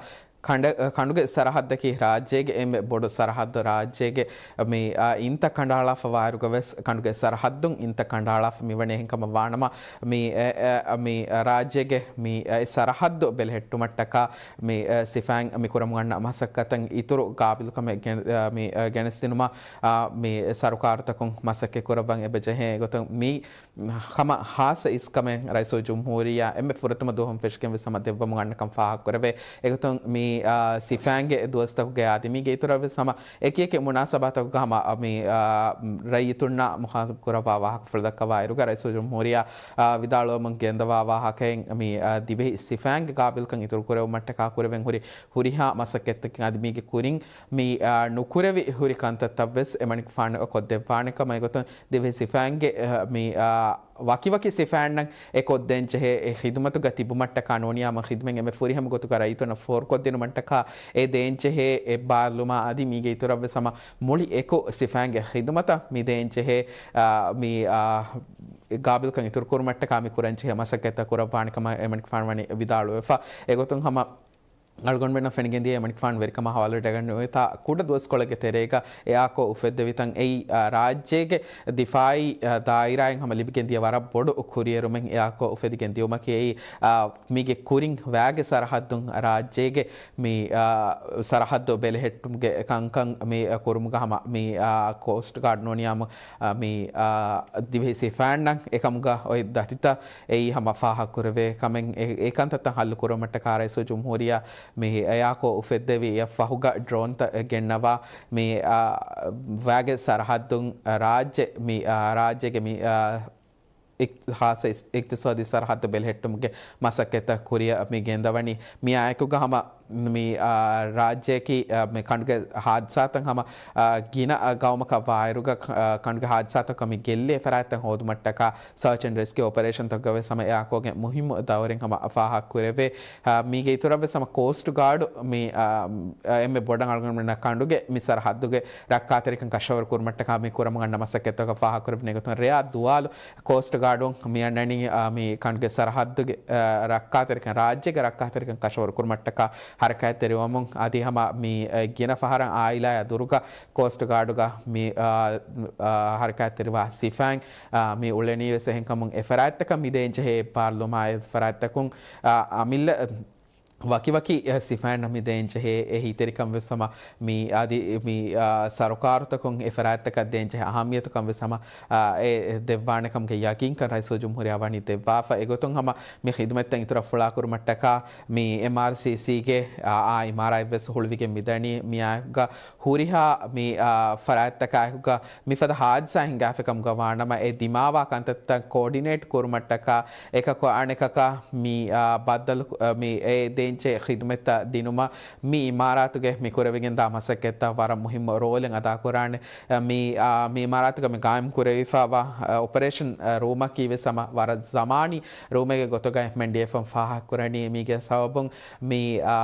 ކަނޑ-، ކަނޑުގެ ސަރަހައްދަކީ ރާއްޖޭގެ އެންމެ ބޮޑު ސަރަހައްދު. ރާއްޖޭގެ މި، އާ، އިންތައް ކަނޑައަޅާފަ ވާއިރުގަ ވެސް ކަނޑުގެ ސަރަހައްދުން އިންތައް ކަނޑައަޅާފަ މިވަނީ އެހެންކަމަށް ވާނަމަ، މި، އެ، އެ، މި ރާއްޖޭގެ މި، އެ، ސަރަހައްދު ބެލެހެއްޓުމަށްޓަކާ މި، އެ، ސިފައިން މި ކުރަމުން އަންނަ މަސައްކަތަށް އިތުރު ގާބިލުކަމެއް ގެން-، އެ، މި، އެ، ގެނެސްދިނުމަށް، އާ، މި ސަރުކާރުތަކުން މަސައްކަތް ކުރައްވަން އެބަ ޖެހޭ. އެގޮތުން މި ހަމަ ހާއްސަ އިސްކަމެއް ރައީސުލްޖުމްހޫރިއްޔާ އެންމެ ފުރަތަމަ ދުވަހުން ފެށިގެން ވެސް ހަމަ ދެއްވަމުން އަންނަކަން ފާހަގަކުރެވޭ. އެގޮތުން މި، އާ، ސިފައިންގެ ދުވަސްތަކުގެ އާދި މީގެ އިތުރަށް ވެސް ހަމަ އެކި އެކި މުނާސަބާތަކުގަ ހަމަ، އާ، މި، އާ، ރައްޔިތުންނާ މުޚާތަބް ކުރައްވާ ވާހަކަފުޅު ދައްކަވާ އިރުގަ ރައީސުލްޖުމްހޫރިއްޔާ، އާ، ވިދާޅުވަމުން ގެންދަވާ ވާހަކައިން މި، އާ، ދިވެހި ސިފައިންގެ ގާބިލުކަން އިތުރު ކުރެވުމަށްޓަކާ ކުރެވެން ހުރި ހުރިހާ މަސައްކަތްތަކެއް އަދި މީގެ ކުރިން މި، އާ، ނުކުރެވި ހުރި ކަންތައްތައް ވެސް އެމަނިކުފާނު ކޮށްދެއްވާނެ ކަމަށް. އެގޮތުން ދިވެހި ސިފައިންގެ، އަ، މި، އަ، ވަކިވަކި ސިފައިންނަށް އެ ކޮށްދޭންޖެހޭ އެ ޚިދުމަތުގަ ތިބުމަށްޓަކާ ނޫނިއްޔާމު ޚިދުމަތް އެންމެ ފުރިހަމަ ގޮތުގަ ރައްޔިތުންނަށް ފޯރުކޮށްދިނުމަށްޓަކާ އެ ދޭންޖެހޭ އެއްބާރުލުމާ އަދި މީގެ އިތުރަށްވެސް ހަމަ މުޅި އެކު ސިފައިންގެ ޚިދުމަތަށް މި ދޭންޖެހޭ، އަ، މި، އަ، ގާބިލްކަން އިތުރުކުރުމަށްޓަކާ މި ކުރަންޖެހޭ މަސައްކަތްތައް ކުރައްވާނެ ކަމަށް އެމަނިކުފާނު ވަނީ ވިދާޅުވެފަ. އެގޮތުން ހަމަ އަޅުގަނޑުމެންނަށް ފެނިގެންދިޔަ އެމަނިކުފާނު ވެރިކަމާ ހަވާލުވެ ޑަގަން ނުވެތާ ކުޑަ ދުވަސްކޮޅެއްގެ ތެރޭގަ އެއާކޯ އުފެއްދެވިތަން އެއީ، އާ، ރާއްޖޭގެ ދިފާއީ، އާ، ދާއިރާއިން ހަމަ ލިބިގެންދިޔަ ވަރަށް ބޮޑު ކުރިއެރުމެއް. އެއާކޯ އުފެދިގެން ދިޔުމަކީ އެއީ، އާ، މީގެ ކުރިން ވައިގެ ސަރަހައްދުން ރާއްޖޭގެ މި، އާ، ސަރަހައްދު ބެލެހެއްޓުމުގެ ކަންކަން މި، އާ، ކުރުމުގަ ހަމަ މި، އާ، ކޯސްޓް ގާޑް ނޫނިއްޔާމު، އާ، މި، އާ، ދިވެހި ސިފައިންނަށް އެކަމުގަ އޮތް ދަތިތައް އެއީ ހަމަ ފާހަގަކުރެވޭ ކަމެއް. އެ، އެ ކަންތައްތައް ހައްލު ކުރުމަށްޓަކާ ރައީސުލްޖުމްހޫރިއްޔާ މި އެއާކޯ އުފެއްދެވި އެއަށްފަހުގަ ޑްރޯންތައް ގެންނަވާ މި، އާ، ވައިގެ ސަރަހައްދުން ރާއްޖެ މި، އާ، ރާއްޖޭގެ މި، އާ، އިޤް-، ޚާއްޞަ އިސް-، އިޤްތިޞާދީ ސަރަހައްދު ބެލެހެއްޓުމުގެ މަސައްކަތްތައް ކުރިއަށް މި ގެންދަވަނީ. މިއާއެކުގަ ހަމަ މި، އާ، ރާއްޖެއަކީ، އާ، މި ކަނޑުގެ ހާދިސާތައް ހަމަ، އާ، ގިނަ، އާ، ގައުމަކަށް ވާއިރުގަ، އާ، ކަނޑުގެ ހާދިސާތަކަށް މި ގެއްލޭ ފަރާތްތައް ހޯދުމަށްޓަކާ ސާޗް އެންޑް ރެސްކިއު އޮޕަރޭޝަންތަކުގަ ވެސް ހަމަ އެއާކޯގެ މުހިއްމު ދައުރެއް ހަމަ ފާހަގަ ކުރެވޭ. އާ، މީގެ އިތުރަށް ވެސް ހަމަ ކޯސްޓް ގާޑު މި، އާ، އެންމެ ބޮޑަށް އަޅުގަނޑުމެންނަށް ކަނޑުގެ މި ސަރަހައްދުގެ ރައްކާތެރިކަން ކަށަވަރު ކުރުމަށްޓަކާ މި ކުރަމުން އަންނަ މަސައްކަތްތަކަށް ފާހަގަ ކުރެވުނީ. އެގޮތުން ރެޔާ ދުވާލު ކޯސްޓް ގާޑުން މި އަންނަނީ، އާ، މި ކަނޑުގެ ސަރަހައްދުގެ، އާ، ރައްކާތެރިކަން، ރާއްޖޭގެ ރައްކާތެރިކަން ކަށަވަރު ކުރުމަށްޓަކާ ހަރަކާތްތެރިވަމުން އަދި ހަމަ މި، އެ، ގިނަ ފަހަރަށް އާއިލާއާ ދުރުގަ ކޯސްޓް ގާޑުގަ މި، އާ، އާ، ހަރަކާތްތެރިވާ ސިފައިން، އާ، މި އުޅެނީ ވެސް އެހެންކަމުން އެ ފަރާތްތަކަށް މި ދޭންޖެހޭ އެއްބާރުލުމާއި ފަރާތްތަކުން، އާ، އަމިއްލަ ވަކިވަކި ސިފައިންނަށް މި ދޭންޖެހޭ އެހީތެރިކަން ވެސް ހަމަ މި އަދި މި، އާ، ސަރުކާރުތަކުން އެ ފަރާތްތަކަށް ދޭންޖެހޭ އަހައްމިޔަތުކަން ވެސް ހަމަ، އާ، އެ ދެއްވާނެ ކަމުގެ ޔަގީންކަން ރައީސުލްޖުމްހޫރިއްޔާ ވަނީ ދެއްވާފަ. އެގޮތުން ހަމަ މި ޚިދުމަތްތައް އިތުރަށް ފުޅާކުރުމަށްޓަކާ މި އެމްއާރްސީސީގެ، އާ، އާ އިމާރާތް ވެސް ހުޅުވިގެން މިދަނީ. މިއާގަ ހުރިހާ މި، އާ، ފަރާތްތަކާއެކުގަ މިފަދަ ހާދިސާ ހިނގާފިކަމުގަ ވާނަމަ، އެ ދިމާވާ ކަންތައްތައް ކޯޑިނޭޓް ކުރުމަށްޓަކާ އެކަކު އަނެކަކަށް މި، އާ، ބައްދަލު، އާ، މި އެ ދޭންޖެހޭ ޚިދުމަތްތައް ދިނުމަށް މި އިމާރާތުގެ މި ކުރެވިގެންދާ މަސައްކަތްތައް ވަރަށް މުހިއްމު ރޯލެއް އަދާކުރާނެ. އާ، މި، އާ، މި އިމާރާތުގަ މި ގާއިމް ކުރެވިފައިވާ، އާ، އޮޕަރޭޝަން، އާ، ރޫމަކީ ވެސް ހަމަ ވަރަށް ޒަމާނީ ރޫމެއްގެ ގޮތުގައި މެންޑިއެފަން ފާހަގަކުރަނީ. މީގެ ސަބަބުން މި، އާ،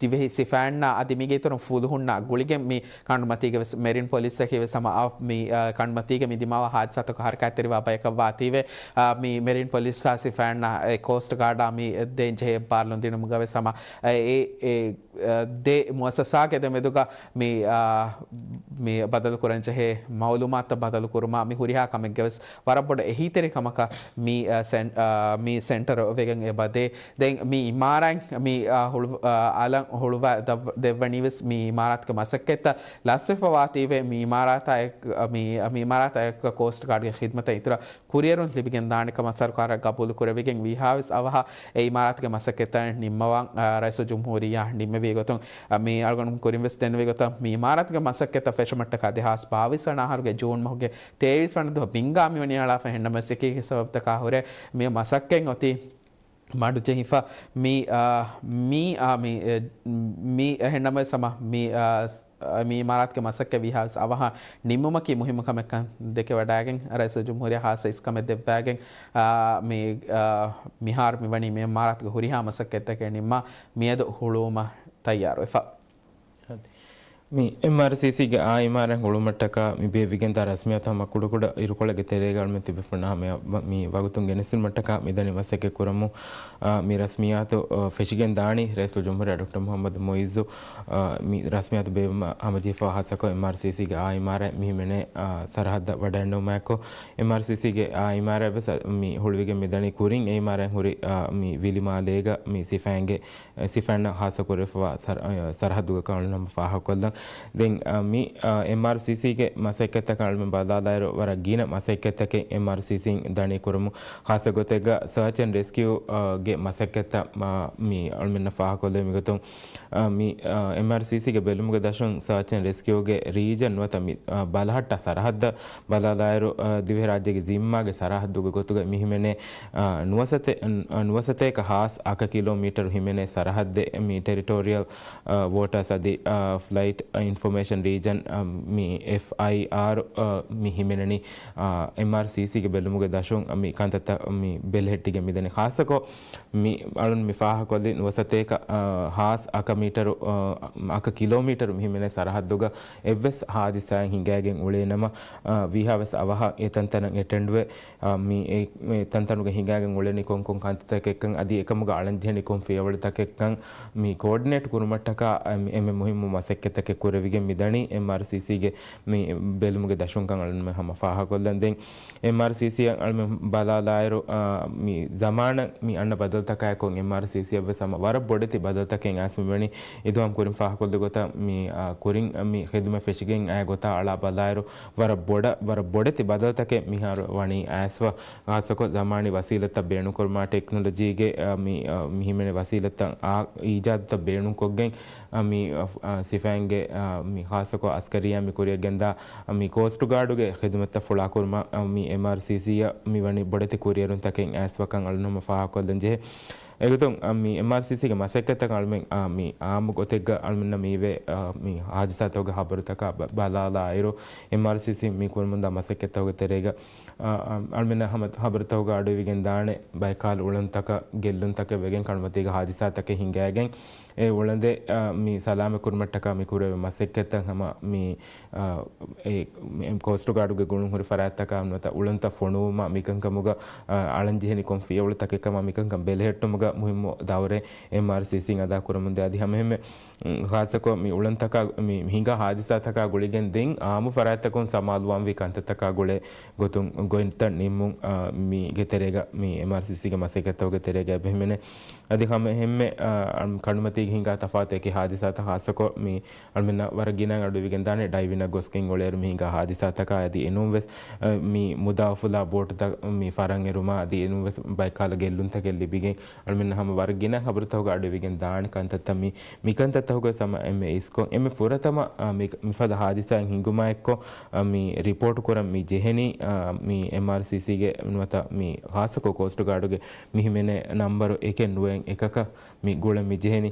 ދިވެހި ސިފައިންނާ އަދި މީގެ އިތުރުން ފުލުހުންނާ ގުޅިގެން މި ކަނޑުމަތީގެ ވެސް މެރިން ޕޮލިސްއަކީ ވެސް ހަމަ އާ، މި، އާ، ކަނޑުމަތީގެ މި ދިމާވާ ހާދިސާތަކު ހަރަކާތްތެރިވާ ބަޔަކަށް ވާތީވެ، އާ، މި މެރިން ޕޮލިސްއާ ސިފައިންނާ އެ ކޯސްޓް ގާޑާ މި ދޭންޖެހޭ ބާރުލުން ދިނުމުގަ ވެސް ހަމަ އެ، އެ، އެ، އާ، ދެ މުއައްސަސާގެ ދެމެދުގަ މި، އާ، މި ބަދަލު ކުރަންޖެހޭ މައުލޫމާތުތައް ބަދަލު ކުރުމާ މި ހުރިހާ ކަމެއްގެ ވެސް ވަރަށް ބޮޑު އެހީތެރިކަމަކަށް މި، އާ، ސެން-، އާ، މި ސެންޓަރ ވެގެން އެބަދޭ. ދެން މި އިމާރާތް މި، އާ، ހުޅު-، އާ، އަލަށް ހުޅުވާ ދަ-، ދެއްވަނީ ވެސް މި އިމާރާތުގެ މަސައްކަތްތައް ލަސްވެފަ ވާތީވެ މި އިމާރާތާ އެކު-، މި، މި އިމާރާތާ އެކު ކޯސްޓް ގާޑްގެ ޚިދުމަތަށް އިތުރަށް ކުރިއެރުން ލިބިގެން ދާނެ ކަމަށް ސަރުކާރަށް ގަބޫލު ކުރެވިގެން ވީހާވެސް އަވަހަށް އެ އިމާރާތުގެ މަސައްކަތްތައް ނިންމަވަން، އާ، ރައީސުލްޖުމްހޫރިއްޔާ ނިންމެވި ގޮތުން، އާ، މި އަޅުގަނޑު ކުރިން ވެސް ދެންނެވި ގޮތަށް މި އިމާރާތުގެ މަސައްކަތްތައް ފެށުމަށްޓަކާ ދެހާސް ބާވީސް ވަނަ އަހަރުގެ ޖޫން މަހުގެ ތޭވީސް ވަނަ ދުވަހު ބިންގާ މިވަނީ އަޅާފަ. އެހެންނަމަވެސް އެކި ހިސާބަށްޓަކާ ހުރެ މި މަސައްކަތް އޮތީ މަޑުޖެހިފަ. މި، އާ، މި، އާ، މި، އެ، މި އެހެންނަމަވެސް ހަމަ މި، އާ، މި އިމާރާތުގެ މަސައްކަތް ވީހާވެސް އަވަހަށް ނިންމުމަކީ މުހިއްމު ކަމެއްކަން ދެކެވަޑައިގެން، ރައީސުލްޖުމްހޫރިއްޔާ ހާއްސަ އިސްކަމެއް ދެއްވައިގެން، އާ، މި، އާ، މިހާރު މިވަނީ މި އިމާރާތުގެ ހުރިހާ މަސައްކަތްތަކެއް ނިންމާ މިއަދު ހުޅުވުމަށް ތައްޔާރުވެފަ. މި އެމްއާރްސީސީގެ އާ އިމާރާތް ހުޅުވުމަށްޓަކާ މި ބޭއްވިގެންދާ ރަސްމިއްޔާތު ހަމަ ކުޑަކުޑަ އިރުކޮޅެއްގެ ތެރޭގަ އަޅުމެން ތިބޭފުޅުންނާ ހަމަޔަށް މި ވަގުތުން ގެނެސްދިނުމަށްޓަކާ މިދަނީ މަސައްކަތް ކުރަމުން. އާ، މި ރަސްމިއްޔާތު، އާ، ފެށިގެން ދާނީ ރައީސުލްޖުމްހޫރިއްޔާ ޑޮކްޓަރ މުހައްމަދު މުއިއްޒު، އާ، މި ރަސްމިއްޔާތު ބޭއްވުމަށް ހަމަޖެހިފައިވާ ހާއްސަކޮށް އެމްއާރްސީސީގެ އާ އިމާރާތް މިހިމެނޭ، އާ، ސަރަހައްދަށް ވަޑައެއްނުވުމާއެކު، އެމްއާރްސީސީގެ އާ އިމާރާތް ވެސް، އާ، މި ހުޅުވިގެން މިދަނީ ކުރިން އެ އިމާރާތް ހުރި، އާ، މި ވިލިމާލޭގަ މި ސިފައިންގެ ސިފައިންނަށް ހާއްސަ ކުރެވިފައިވާ ސަރ-، އަ، ސަރަހައްދުގަ ކަނޑުނަމަ ފާހަގަކޮށްލަން. ދެން، އަ، މި، އަ، އެމްއާރްސީސީގެ މަސައްކަތްތަކަށް އަޅުމެން ބަލާލާއިރު ވަރަށް ގިނަ މަސައްކަތްތަކެއް އެމްއާރްސީސީން ދަނީ ކުރަމުން. ހާއްސަ ގޮތެއްގަ ސަރޗް އެންޑް ރެސްކިއު، އަ، ގެ މަސައްކަތްތައް މާ-، މި އަޅުމެންނަށް ފާހަގަކޮށްލެވޭ މިގޮތުން، އަ، މި، އަ، އެމްއާރްސީސީގެ ބެލުމުގެ ދަށުން ސަރޗް އެންޑް ރެސްކިއުގެ ރީޖަން ނުވަތަ މި، އަ، ބަލަހައްޓާ ސަރަހައްދަށް ބަލާލާއިރު، އަ، ދިވެހިރާއްޖޭގެ ޒިންމާގެ ސަރަހައްދުގެ ގޮތުގައި މިހިމެނޭ، އަ، ނުވަސަތޭ-، އަ، ނުވަސަތޭކަ ހާސް އަކަ ކިލޯމީޓަރު ހިމެނޭ ސަރަހައްދެއް މި ޓެރިޓޯރިއަލް، އަ، ވޯޓާސް އަދި، އަ، ފްލައިޓް އިންފޮމޭޝަން ރީޖަން، އަ، މި އެފްއައިއާރު، އަ، މި ހިމެނެނީ، އަ، އެމްއާރްސީސީގެ ބެލުމުގެ ދަށުން، އަ، މި ކަންތައްތައް މި ބެލެހެއްޓިގެން މިދަނީ. ޚާއްސަކޮށް، މި އަޅުން މި ފާހަގަކޮށްލި ނުވަސަތޭކަ، އަ، ހާސް އަކަ މީޓަރު، އަ، އަކަ ކިލޯމީޓަރު މި ހިމެނޭ ސަރަހައްދުގަ އެއްވެސް ހާދިސާއެއް ހިނގައިގެން އުޅޭނަމަ، އަ، ވީހާވެސް އަވަހަށް އެ ތަންތަނަށް އެޓެންޑްވެ، އަ، މި އެ، އެ ތަންތަނުގަ ހިނގައިގެން އުޅެނީ ކޮންކޮން ކަންތައްތަކެއްކަން އަދި އެކަމުގަ އަޅަންޖެހެނީ ކޮން ފިޔަވަޅުތަކެއްކަން މި ކޯޑިނޭޓް ކުރުމަށްޓަކާ، އަ، މި އެންމެ މުހިއްމު މަސައްކަތްތަކެއް ކުރެވިގެން މިދަނީ އެމްއާރްސީސީގެ މި ބެލުމުގެ ދަށުންކަން އަޅުންމެ ހަމަ ފާހަގަކޮށްލަން. ދެން އެމްއާރްސީސީއަށް އަޅުމެން ބަލާލާއިރު، އާ، މި ޒަމާނަށް މި އަންނަ ބަދަލުތަކާއެކު އެމްއާރްސީސީއަށް ވެސް ހަމަ ވަރަށް ބޮޑެތި ބަދަލުތަކެއް އައިސް މިވަނީ. އިދުވަމް ކުރިން ފާހަގަކޮށްލި ގޮތަށް މި، އާ، ކުރިން މި ޚިދުމަތް ފެށިގެން އައި ގޮތާ އަޅާ ބަލާއިރު، ވަރަށް ބޮޑަށް، ވަރަށް ބޮޑެތި ބަދަލުތަކެއް މިހާރު ވަނީ އައިސްފަ. ޚާއްސަކޮށް ޒަމާނީ ވަސީލަތްތައް ބޭނުންކުރުމާ، ޓެކްނޮލޮޖީގެ، އާ، މި، އާ، މި ހިމެނޭ ވަސީލަތްތައް، އާ، އީޖާދުތައް ބޭނުންކޮށްގެން، އާ، މި، އާ، ސިފައިންގެ، އާ، މި ޚާއްސަކޮށް އަސްކަރިއްޔާ މި ކުރިއަށް ގެންދާ، އާ، މި ކޯސްޓް ގާޑުގެ ޚިދުމަތްތައް ފުޅާކުރުމަށް، އާ، މި އެމްއާރްސީސީއަށް މި ވަނީ ބޮޑެތި ކުރިއެރުންތަކެއް އައިސްފަކަން އަޅުން ހަމަ ފާހަގަކޮށްލަން ޖެހޭ. އެގޮތުން، އާ، މި އެމްއާރްސީސީގެ މަސައްކަތްތަކަށް އަޅުމެން، އާ، މި އާއްމު ގޮތެއްގަ އަޅުމެންނަށް މިވޭ، އާ، މި ހާދިސާތަކުގެ ހަބަރުތަކާ ބަ-، ބަލާލާއިރު، އެމްއާރްސީސީ މި ކުރަމުންދާ މަސައްކަތްތަކުގެ ތެރޭގަ، އާ، އާ، އަޅުމެންނަށް ހަމަ ހަބަރުތަކުގަ އަޑުއިވިގެން ދާނެ ބައެއް ކަހަލަ އުޅަނދުތަކަށް ގެއްލުންތަކެއް ވެގެން ކަނޑުމަތީގަ ހާދިސާތަކެއް ހިނގައިގެން، އެ އުޅަނދެއް، އާ، މި ސަލާމަތް ކުރުމަށްޓަކާ މި ކުރެވޭ މަސައްކަތްތައް ހަމަ މި، އާ، އެ، މި ކޯސްޓް ގާޑުގެ ގުޅުން ހުރި ފަރާތްތަކާ ނުވަތަ އުޅަނދުތައް ފޮނުވުމަށް މިކަންކަމުގަ، އާ، އަޅަންޖެހެނީ ކޮން ފިޔަވަޅުތަކެއްކަމަށް މިކަންކަން ބެލެހެއްޓުމުގަ މުހިއްމު ދައުރެއް އެމްއާރްސީސީން އަދާކުރަމުންދޭ. އަދި ހަމައެހެންމެ، އު، ޚާއްޞަކޮށް މި އުޅަނދުތަކާ، މި ހިނގާ ހާދިސާތަކާ ގުޅިގެން ދެން އާއްމު ފަރާތްތަކުން ސަމާލުވާންވީ ކަންތައްތަކާ ގުޅޭ ގޮތުން ގޮތްތައް ނިންމުން، އާ، މީގެ ތެރޭގަ، މި އެމްއާރްސީސީގެ މަސައްކަތްތަކުގެ ތެރޭގަ އެބަހިމެނޭ. އަދި ހަމައެހެންމެ، އާ، ކަނޑުމަތީގެ ހިނގާ ތަފާތު އެކި ހާދިސާތައް ޚާއްޞަކޮށް މި އަޅުމެންނަށް ވަރަށް ގިނައިން އަޑުއިވިގެން ދާނެ ޑައިވިނަށް ގޮސްގެން އުޅޭއިރު މި ހިނގާ ހާދިސާތަކާ އަދި އެނޫން ވެސް، އަ، މި މުދާ އުފުލާ ބޯޓުތައް މި ފަރަން އެރުމާ އަދި އެނޫން ވެސް ބައެއްކަހަލަ ގެއްލުންތަކެއް ލިބިގެން އަޅުމެންނަށް ހަމަ ވަރަށް ގިނަ ހަބަރުތަކުގަ އަޑުއިވިގެން ދާނެ ކަންތައްތައް މި، މިކަންތައްތަކުގަ ވެސް ހަމަ އެންމެ އިސްކޮށް އެންމެ ފުރަތަމަ، އަ، މި، މިފަދަ ހާދިސާއެއް ހިނގުމާ އެއްކޮށް، އަ، މި ރިޕޯޓު ކުރަން މި ޖެހެނީ، އަ، މި އެމްއާރްސީސީގެ ނުވަތަ މި ޚާއްޞަކޮށް ކޯސްޓް ގާޑުގެ މި ހިމެނޭ ނަންބަރު އެކެއް ނުވައެއް އެކަކަށް މި ގުޅަން މި ޖެހެނީ.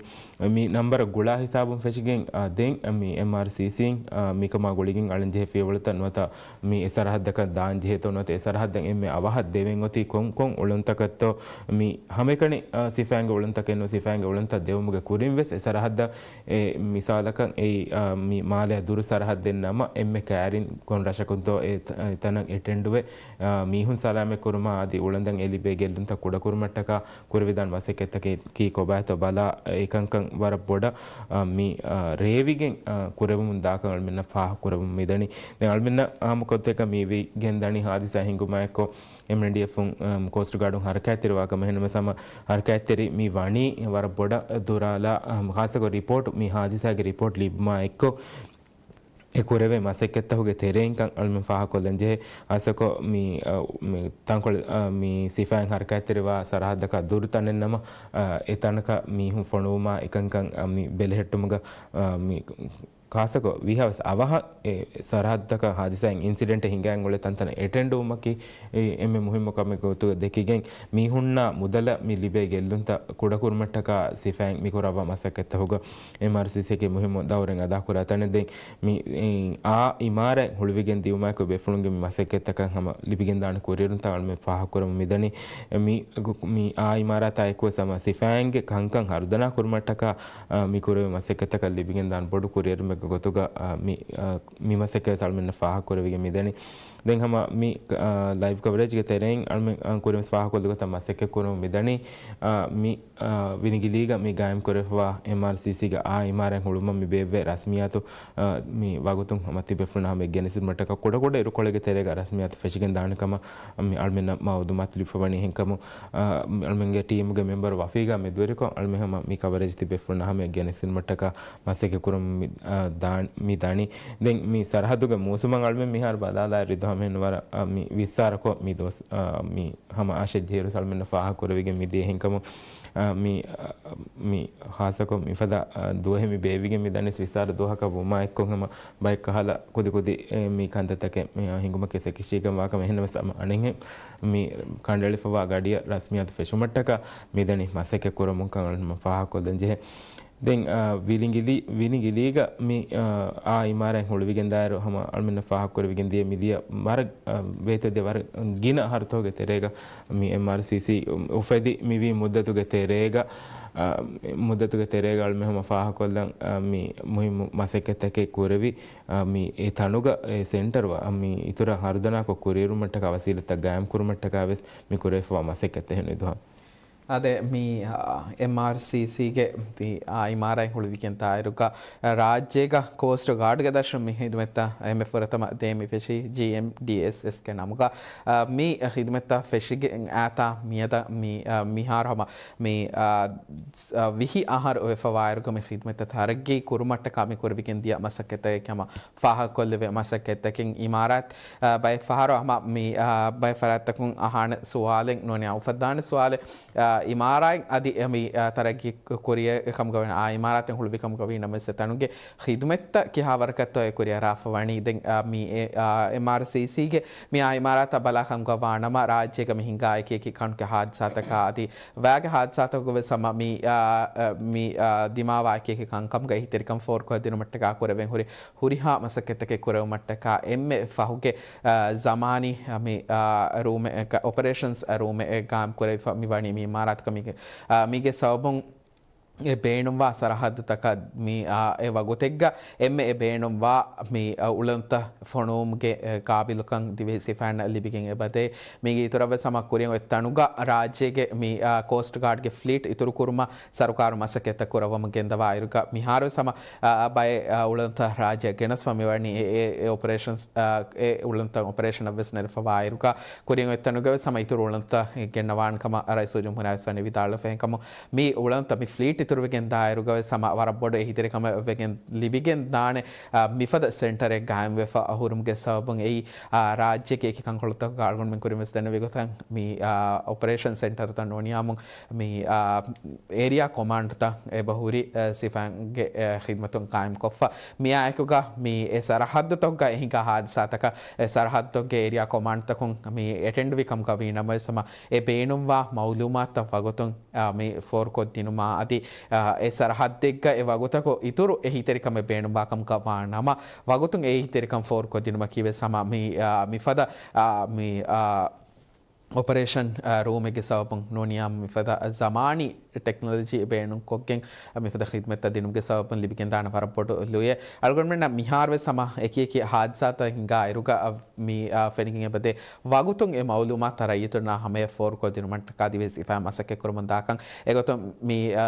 މި ނަންބަރަށް ގުޅާ ހިސާބުން ފެށިގެން، އާ، ދެން މި އެމްއާރްސީސީން، އާ، މިކަމާ ގުޅިގެން އަޅަން ޖެހޭ ފިޔަވަޅުތައް ނުވަތަ މި އެ ސަރަހައްދަކަށް ދާން ޖެހޭތޯ ނުވަތަ އެ ސަރަހައްދަށް އެންމެ އަވަހަށް ދެވެން އޮތީ ކޮން ކޮން އުޅުންތަކަށްތޯ މި ހަމައެކަނި، އާ، ސިފައިންގެ އުޅުންތަކެއް ނޫން ސިފައިންގެ އުޅުންތައް ދެވުމުގެ ކުރިން ވެސް އެ ސަރަހައްދަށް އެ މިސާލަކަށް އެއީ، އާ، މި މާލެއާ ދުރު ސަރަހައްދެއް ނަމަ އެންމެ ކައިރިން ކޮން ރަށަކުންތޯ އެ ތަ-، އެ ތަނަށް އެޓެންޑުވެ، އާ، މީހުން ސަލާމަތް ކުރުމާ އަދި އުޅަނދަން އެ ލިބޭ ގެއްލުންތައް ކުޑަކުރުމަށްޓަކާ ކުރެވިދާން މަސައްކަތްތަކެއް ކީ ކޮބާތޯ ބަލާ، އެކަންކަން ވަރަށް ބޮޑަށް، އާ، މި، އާ، ރޭވިގެން، އާ، ކުރެވެމުން ދާކަން އަޅުމެންނަށް ފާހަގަކުރެވެމުން މިދަނީ. ދެން އަޅުމެންނަށް އާއްމުކޮށްދެއްކަ މިވިގެން ދަނީ ހާދިސާ ހިނގުމާއެއްކޮށް، އެމްއެންޑީއެފުން، އާ، ކޯސްޓް ގާޑުން ހަރަކާތްތެރިވާ ކަމަށް. އެހެންނަމަވެސް ހަމަ ހަރަކާތްތެރި މި ވަނީ ވަރަށް ބޮޑަށް ދުރާލާ، އާ، ޚާއްޞަކޮށް ރިޕޯޓް، މި ހާދިސާގެ ރިޕޯޓް ލިބުމާ އެއްކޮށް، އެ ކުރެވޭ މަސައްކަތްތަކުގެ ތެރެއިންކަން އަޅުމެން ފާހަގަކޮށްލަން ޖެހޭ. އަސަކޮ މި، އަ، މި ތަންކޮޅެއް، އަ، މި ސިފައިން ހަރަކާތްތެރިވާ ސަރަހައްދަކާ ދުރު ތަނެއް ނަމަ، އަ، އެ ތަނަކަށް މީހުން ފޮނުވުމާ އެކަންކަން، އަ، މި ބެލެހެއްޓުމުގަ، އަ، މި ޚާއްޞަކޮށް ވީހާވެސް އަވަހަށް އެ ސަރަހައްދަކަށް ހާދިސާއިން އިންސިޑެންޓެއް ހިނގާން އުޅޭ ތަންތަނަށް އެޓެންޑުވުމަކީ އެ އެންމެ މުހިއްމު ކަމެއް ގޮތުގަ ދެކިގެން، މީހުންނާ މުދަލަށް މި ލިބޭ ގެއްލުންތައް ކުޑަކުރުމަށްޓަކާ ސިފައިން މިކުރައްވާ މަސައްކަތްތަކުގަ އެމްއާރްސީސީއަކީ މުހިއްމު ދައުރެއް އަދާކުރާ ތަނެއް. ދެން މި، އާ އިމާރާތް ހުޅުވިގެން ދިއުމާއެކު ބޭފުޅުންގެ މި މަސައްކަތްތަކަށް ހަމަ ލިބިގެންދާނެ ކުރިއެރުންތައް އަޅުމެން ފާހަގަކުރަމުން މިދަނީ. މި، މި އާ އިމާރާތާ އެކުވެސް ހަމަ ސިފައިންގެ ކަންކަން ހަރުދަނާ ކުރުމަށްޓަކާ، އާ، މި ކުރެވޭ މަސައްކަތްތަކަށް ލިބިގެންދާނެ ބޮޑު ކުރިއެރުމެއްގެ ގޮތުގަ، އާ، މި، އާ، މި މަސައްކަތް އަޅުމެންނަށް ފާހަގަކުރެވިގެން މިދަނީ. ދެން ހަމަ މި، އާ، ލައިވް ކަވަރޭޖްގެ ތެރެއިން އަޅުމެން، އާ، ކުރިންވެސް ފާހަގަކޮށްލި ގޮތަށް މަސައްކަތް ކުރަމުން މިދަނީ. އާ، މި، އާ، ވިނިގިލީގަ މި ގާއިމް ކުރެފަވާ އެމްއާރްސީސީގެ އާ އިމާރާތް ހުޅުމަށް މި ބޭއްވޭ ރަސްމިއްޔާތު، އާ، މި ވަގުތުން ހަމަ ތިބޭފުޅުންނަށް ހަމަ ގެނެސްދިނުމަށްޓަކާ ކުޑަކުޑަ އިރުކޮޅެއްގެ ތެރޭގަ ރަސްމިއްޔާތު ފެށިގެން ދާނެ ކަމަށް މި އަޅުމެންނަށް މައުލޫމާތު ލިބިފަވަނީ. އެހެންކަމުން، އާ، މި އަޅުމެންގެ ޓީމުގެ މެމްބަރު ވަފީގާ މެދުވެރިކޮށް އަޅުމެން ހަމަ މި ކަވަރޭޖް ތިބޭފުޅުންނަށް ހަމަ ގެނެސްދިނުމަށްޓަކާ މަސައްކަތް ކުރަމުން މި، އާ، ދާން-، މި ދަނީ. ދެން މި ސަރަހައްދުގެ މޫސުމަށް އަޅުމެން މިހާރު ބަލާލާ ރިދު ހަމައެއްނު ވަރަށް، އާ، މި ވިއްސާރަކޮށް މި ދުވަސް، އާ، މި ހަމަ އަށެއް ޖެހިއިރު އަޅުމެންނަށް ފާހަގަކުރެވިގެން މިދިޔަ. އެހެންކަމުން، އާ، މި، އާ، މި ޚާއްޞަކޮށް މިފަދަ، އާ، ދުވަހެއް މި ބޭއްވިގެން މި ދަނީ ވިއްސާރަ ދުވަހަކަށް ވުމާ އެއްކޮށް ހަމަ ބައެއް ކަހަލަ ކުދި ކުދި، އެ، މި ކަންތައްތަކެއް މި، އާ، ހިނގުމަކީ އެކަށީގެންވާ ކަމެއް. އެހެންނަމަވެސް ހަމަ އަނެއްހެން މި ކަނޑައެޅިފަވާ ގަޑިއަށް ރަސްމިއްޔާތު ފެށުމަށްޓަކާ މިދަނީ މަސައްކަތް ކުރަމުންކަން އަޅުމެން ފާހަގަކޮށްލަން ޖެހޭ. ދެން، އާ، ވިލިނގިލީ-، ވިލިނގިލީގަ މި، އާ، އާ އިމާރާތް ހުޅުވިގެންދާއިރު ހަމަ އަޅުމެންނަށް ފާހަގަކުރެވިގެން ދިޔަ މިދިޔަ ވަރަށް، އާ، ވޭތުވެދިޔަ ވަރަށް ގިނަ އަހަރުތަކުގެ ތެރޭގަ މި އެމްއާރްސީސީ އުފެދި މިވީ މުއްދަތުގެ ތެރޭގަ، އާ، މުއްދަތުގެ ތެރޭގަ އަޅުމެން ހަމަ ފާހަގަކޮށްލަން، އާ، މި މުހިއްމު މަސައްކަތްތަކެއް ކުރެވި، އާ، މި އެ ތަނުގަ އެ ސެންޓަރު މި އިތުރަށް ހަރުދަނާކޮށް ކުރިއެރުމަށްޓަކާ ވަސީލަތްތައް ގާއިމް ކުރުމަށްޓަކާ ވެސް މި ކުރެވިފަވާ މަސައްކަތް އެހެން ވިދުހާ. އާދެ، މި، އާ، އެމްއާރްސީސީގެ ތި އާ އިމާރާތް ހުޅުވިގެން ދާއިރުގަ، އާ، ރާއްޖޭގަ ކޯސްޓް ގާޑްގެ ދަށުން މި ހިދުމަތްތައް އެންމެ ފުރަތަމަ ދޭން މި ފެށީ ޖީއެމްޑީއެސްއެސްގެ ނަމުގަ، އާ، މި ހިދުމަތްތައް ފެށިގެން އާތާ މިއަދަށް މި، އާ، މިހާރު ހަމަ މި، އާ، ވިހި އަހަރު ވެފަވާއިރުގަ މި ހިދުމަތްތައް ތަރައްގީ ކުރުމަށްޓަކާ މި ކުރެވިގެން ދިޔަ މަސައްކަތްތަކެއް ހަމަ ފާހަގަކޮށްލެވޭ މަސައްކަތްތަކެއް. އިމާރާތް، އާ، ބައެއް ފަހަރު ހަމަ މި، އާ، ބައެއް ފަރާތްތަކުން އަހާނެ ސުވާލެއް ނޫނީ އުފައްދާނެ ސުވާލެއް، އާ، އިމާރާތް އަދި މި، އާ، ތަރައްގީ ކުރިއަށް ކަމުގަ ވަނީ، އާ އިމާރާތެއް ހުޅުވި ކަމުގަ ވީ ނަމަވެސް އެތަނުގެ ޚިދުމަތްތައް ކިހާވަރަކަށްތޯ އެ ކުރިއަރާފަ ވަނީ. ދެން، އާ، މި އެ، އާ، އެމްއާރްސީސީގެ މި އާ އިމާރާތަށް ބަލާ ކަމުގަ ވާނަމަ، ރާއްޖޭގަ މި ހިނގާ އެކި އެކި ކަންކަ ހާދިސާތަކާ އަދި ވައިގެ ހާދިސާތަކުގަ ވެސް ހަމަ މި، އާ، އާ، މި، އާ، ދިމާވާ އެކި އެކި ކަންކަމުގަ އެހީތެރިކަން ފޯރުކޮށްދިނުމަށްޓަކާ ކުރެވެން ހުރި ހުރިހާ މަސައްކަތްތަކެއް ކުރެވުމަށްޓަކާ އެންމެ ފަހުގެ، އާ، ޒަމާނީ، އާ، މި، އާ، ރޫމެއް، އޮޕަރޭޝަންސް ރޫމެއް ގާއިމް ކުރެވިފަ މި ވަނީ މި އިމާރާތުގަ މީގެ، އާ، މީގެ ސަބަބުން އެ ބޭނުންވާ ސަރަހައްދުތަކަށް މި، އާ، އެ ވަގުތެއްގަ އެންމެ އެ ބޭނުންވާ މި، އާ، އުޅަނދުތައް ފޮނުވުމުގެ، އެ، ޤާބިލުކަން ދިވެހި ސިފައިންނަށް ލިބިގެން އެބަދޭ. މީގެ އިތުރަށްވެސް ހަމަ ކުރިން އޮތް ތަނުގަ ރާއްޖޭގެ މި، އާ، ކޯސްޓް ގާޑްގެ ފްލީޓް އިތުރުކުރުމަށް ސަރުކާރު މަސައްކަތްތައް ކުރައްވަމުން ގެންދަވާ އިރުގަ މިހާރުވެސް ހަމަ، އާ، ބައެއް، އާ، އުޅަނދުތައް ރާއްޖެއަށް ގެނަސްފަ މިވަނީ އެ، އެ، އެ އޮޕަރޭޝަންސް، އާ، އެ އުޅަނދުތައް އޮޕަރޭޝަނަށްވެސް ނެރެފަވާ އިރުގަ ކުރިން އޮތް ތަނުގަވެސް ހަމަ އިތުރު އުޅަނދުތައް ގެންނަވާނެ ކަމަށް ރައީސުލްޖުމްހޫރިއްޔާ ވެސް ވަނީ ވިދާޅުވެފަ. އެހެންކަމުން މި އުޅަނދުތައް މި ފްލީޓް އިތުރުވެގެން ދާއިރުގަވެސް ހަމަ ވަރަށް ބޮޑު އެހީތެރިކަމެއް ވެގެން ލިބިގެން ދާނެ، އާ، މިފަދަ ސެންޓަރެއް ގާއިމްވެފަ އަހުރުމުގެ ސަބަބުން އެއީ، އާ، ރާއްޖޭގެ އެކި ކަންކޮޅުތަކުގަ އަޅުގަނޑުމެން ކުރިންވެސް ދެންނެވި ގޮތަށް މި، އާ، އޮޕަރޭޝަން ސެންޓަރުތައް ނޫނިޔާމުން މި، އާ، އޭރިއާ ކޮމާންޑްތައް އެބަހުރި، އާ، ސިފައިންގެ، އާ، ޚިދްމަތުން ޤާއިމްކޮށްފަ. މިއާއެކުގަ މި އެ ސަރަހައްދުތަކުގަ އެހިނގާ ހާދިސާތަކަށް އެ ސަރަހައްދުގެ އޭރިއާ ކޮމާންޑްތަކުން މި އެޓެންޑްވި ކަމުގަ ވީނަމަވެސް ހަމަ އެ ބޭނުންވާ މައުލޫމާތުތައް ވަގުތުން އާ، މި ފޯރުކޮށްދިނުމާ އަދި، އާ، އެ ސަރަހައްދެއްގަ އެ ވަގުތަކު އިތުރު އެހީތެރިކަމެއް ބޭނުންވާކަމުގަ ވާ ނަމަ، ވަގުތުން އެ އެހީތެރިކަން ފޯރުކޮށްދިނުމަކީވެސް ހަމަ މި، އާ، މިފަދަ، އާ، މި، އާ، އޮޕަރޭޝަން، އާ، ރޫމެއްގެ ސަބަބުން ނޫނިޔާ މިފަދަ ޒަމާނީ ޓެކްނޮލޮޖީ ބޭނުންކޮށްގެން މިފަދަ ޚިދްމަތްތައް ދިނުމުގެ ސަބަބުން ލިބިގެންދާނެ ވަރަށް ބޮޑު ލުޔެއް. އަޅުގަނޑުމެންނަށް މިހާރުވެސް ހަމަ އެކި އެކި ހާދިސާތައް ހިނގާ އިރުގަ، އަ، މި، އާ، ފެނިގެން އެބަދޭ ވަގުތުން އެ މައުލޫމާތު ރައްޔިތުންނާ ހަމަޔަށް ފޯރުކޮށްދިނުމަށްޓަކާ ދިވެހި ސިފައިން މަސައްކަތްކުރަމުންދާކަން. އެގޮތުން މި، އާ،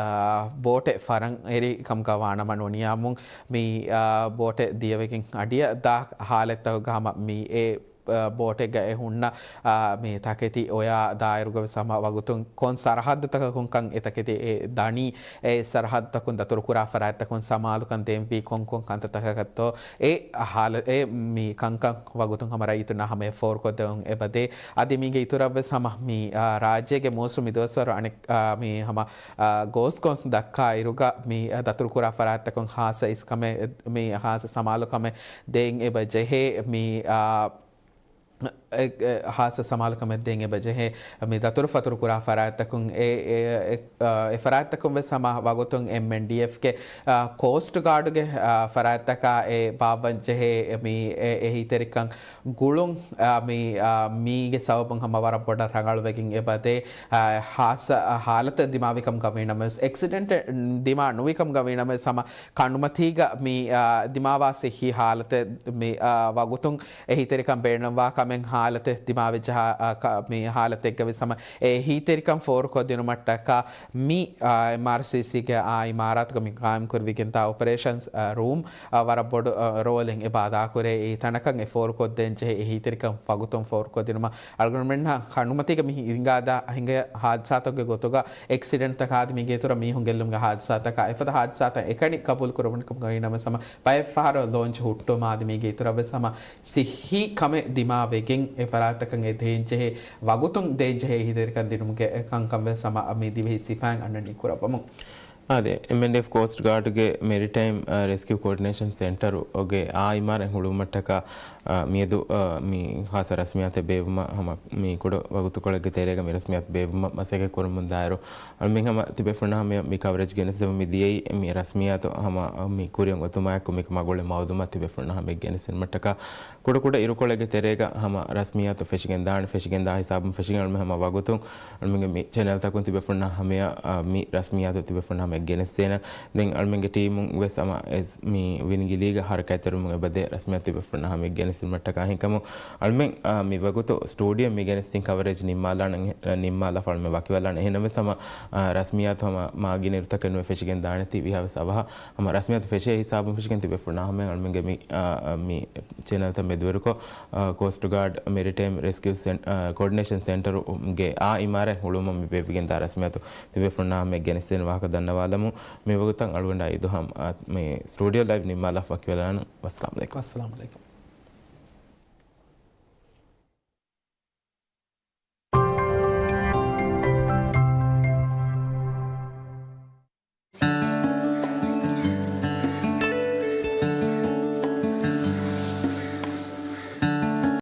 ބޯޓެއް ފަރަން އެރި ކަމުގަ ވާނަމަ ނޫނިޔާމުން މި، އާ، ބޯޓެއް ދިޔަވެގެން އަޑިއަށް ދާ ހާލަތްތަކުގަ ހަމަ މި އެ، އާ، ބޯޓެއްގަ އެ ހުންނަ، އާ، މި ތަކެތި އޮޔާ ދާއިރުގަވެސް ހަމަ ވަގުތުން ކޮން ސަރަހައްދުތަކަކުންކަން އެ ތަކެތި އެ ދަނީ، އެ ސަރަހައްދުތަކުން ދަތުރުކުރާ ފަރާތްތަކުން ސަމާލުކަން ދޭންވީ ކޮންކޮން ކަންތައްތަކަކަށްތޯ، އެ ހާލަ-، އެ މި ކަންކަން ވަގުތުން ހަމަ ރައްޔިތުންނާ ހަމަޔަށް ފޯރުކޮށްދެވުން އެބަދޭ. އަދި މީގެ އިތުރަށްވެސް ހަމަ މި، އާ، ރާއްޖޭގެ މޫސުން މިދުވަސްވަރު އަނެއް، އާ، މި ހަމަ، އާ، ގޯސްކޮށް ދައްކާ އިރުގަ މި، އާ، ދަތުރުކުރާ ފަރާތްތަކުން ހާއްސަ އިސްކަމެއް، މި ހާއްސަ ސަމާލުކަމެއް ދޭން އެބަ ޖެހޭ. މި، އާ، އެ، އެ، ހާއްސަ ސަމާލުކަމެއް ދޭން އެބަ ޖެހޭ. މި ދަތުރުފަތުރު ކުރާ ފަރާތްތަކުން އެ، އެ، އެ، އާ، އެ ފަރާތްތަކުން ވެސް ހަމަ ވަގުތުން އެމްއެންޑީއެފްގެ، އާ، ކޯސްޓް ގާޑުގެ، އާ، ފަރާތްތަކާ އެ ބާއްވަން ޖެހޭ މި އެ، އެހީތެރިކަން ގުޅުން، އާ، މި، އާ، މީގެ ސަބަބުން ހަމަ ވަރަށް ބޮޑަށް ރަނގަޅުވެގެން އެބަދޭ. އާ، ހާއްސަ، އާ، ހާލަތެއް ދިމާވިކަމުގަ ވީނަމަވެސް އެކްސިޑެންޓެއް ދިމާ ނުވިކަމުގަ ވީނަމަވެސް ހަމަ ކަނޑުމަތީގަ މި، އާ، ދިމާވާ ސިއްހީ ހާލަތެއް މި، އާ، ވަގުތުން އެހީތެރިކަން ބޭނުންވާ ކަމެއް ހާލަތެއް ދިމާވެއްޖެހާ، އާ، ކަ-، މި ހާލަތެއްގަވެސް ހަމަ އެހީތެރިކަން ފޯރުކޮށްދިނުމަށްޓަކާ މި، އާ، އެމްއާރްސީސީގެ އާ އިމާރާތުގަ މި ގާއިމްކުރެވިގެންދާ އޮޕަރޭޝަންސް، އާ، ރޫމް، އާ، ވަރަށް ބޮޑު، އާ، ރޯލެއް އެބަ އަދާކުރޭ. އެ ތަނަކަށް އެ ފޯރުކޮށްދޭން ޖެހޭ އެހީތެރިކަން ވަގުތުން ފޯރުކޮށްދިނުމަށް އަޅުގަނޑުމެންނަށް ކަނޑުމަތީގަ މި ހިނގާދާ ހިނގާ ހާދިސާތަކުގެ ގޮތުގަ އެކްސިޑެންޓްތަކާ އަދި މީގެ އިތުރަށް މީހުން ގެއްލުމުގެ ހާދިސާތަކާ އެފަދަ ހާދިސާތައް އެކަނި ޤަބޫލުކުރެވުނު ކަމުގައި ނަމަ ސަމަ ބައެއް ފަހަރު ލޯންޗް ހުއްޓުމާ އަދި މީގެ އިތުރަށް ވެސް ހަމަ ސިއްހީ ކަމެއް ދިމާވެގެން އެ ފަރާތްތަކަށް އެ ދޭންޖެހޭ ވަގުތުން ދޭންޖެހޭ އެހީތެރިކަން ދިނުމުގެ ކަންކަން ވެސް ހަމަ މި ދިވެހި ސިފައިން އަންނަނީ ކުރައްވަމުން. އާދެ، އެމްއެންޑީއެފް ކޯސްޓް ގާޑްގެ މެރިޓައިމް، އާ، ރެސްކިއު ކޯޑިނޭޝަން ސެންޓަރުގެ އާ އިމާރާތް ހުޅުވުމަށްޓަކާ، އާ، މިއަދު، އާ، މި ހާއްސަ ރަސްމިއްޔާތެއް ބޭއްވުމަށް ހަމަ މި ކުޑަ ވަގުތުކޮޅެއްގެ ތެރޭގަ މި ރަސްމިއްޔާތު ބޭއްވުމަށް މަސައްކަތް ކުރަމުން ދާއިރު، އަޅުމެން ހަމަ ތިބޭފުޅުންނާ ހަމަޔަށް މި ކަވަރޭޖް ގެނެސްދެމުން މި ދިޔައީ މި ރަސްމިއްޔާތު ހަމަ މި ކުރިއަށް އޮތުމާއެކު މިކަމާ ގުޅޭ މައުލޫމާތު ތިބޭފުޅުންނާ ހަމަޔަށް ގެނެސްދިނުމަށްޓަކާ، ކުޑަކުޑަ އިރުކޮޅެއްގެ ތެރޭގަ ހަމަ ރަސްމިއްޔާތު ފެށިގެންދާނެ، ފެށިގެންދާ ހިސާބުން ފެށިގެން އަޅުމެން ހަމަ ވަގުތުން އަޅުމެންގެ މި ޗެނަލްތަކުން ތިބޭފުޅުންނާ ހަމަޔަށް، އާ، މި ރަސްމިއްޔާތު ތިބޭފުޅުންނާ ހަމަޔަށް ގެނެސްދޭނަން. ދެން އަޅުމެންގެ ޓީމުން ވެސް ހަމަ އެސް މި ވިނިގިލީގަ ހަރަކާތްތެރިވުމުން އެބަދޭ ރަސްމިއްޔާތު ތިބޭފުޅުންނާ ހަމަޔަށް ގެނެސްދިނުމަށްޓަކާ. އެހެންކަމުން އަޅުމެން، އާ، މި ވަގުތު ސްޓޫޑިއޯ މި ގެނެސްދިން ކަވަރޭޖް ނިންމާލާނަން، ނިންމާލާފަ އަޅުމެން ވަކިވެލާނަން. އެހެންނަމަވެސް ހަމަ، އާ، ރަސްމިއްޔާތު ހަމަ މާގިނަ އިރުތަކެއް ނުވެ ފެށިގެން ދާނެތީ ވީހާވެސް އަވަހަށް ހަމަ ރަސްމިއްޔާތު ފެށޭ ހިސާބުން ފެށިގެން ތިބޭފުޅުންނާ ހަމަޔަށް އަޅުމެންގެ މި، އާ، މި ޗެނަލްތައް މެދުވެރިކޮށް، އާ، ކޯސްޓް ގާޑް މެރިޓައިމް ރެސްކިއު ސެން-، އާ، ކޯޑިނޭޝަން ސެންޓަރުގެ އާ އިމާރާތް ހުޅުވުމަށް މި ބޭއްވިގެންދާ ރަސްމިއްޔާތު ތިބޭފުޅުންނާ ހަމަޔަށް ގެނެސްދޭނެ ވާހަކަ ދަންނަވާލަމުން. މި ވަގުތަށް އަޅުގަނޑާ އިދުހަމް، އާ، މި ސްޓޫޑިއޯ ލައިވް ނިންމާލާފަ ވަކިވެލާނަން. ވައްސަލާމް ޢަލައިކުމް. ވައްސަލާމް ޢަލައިކުމް.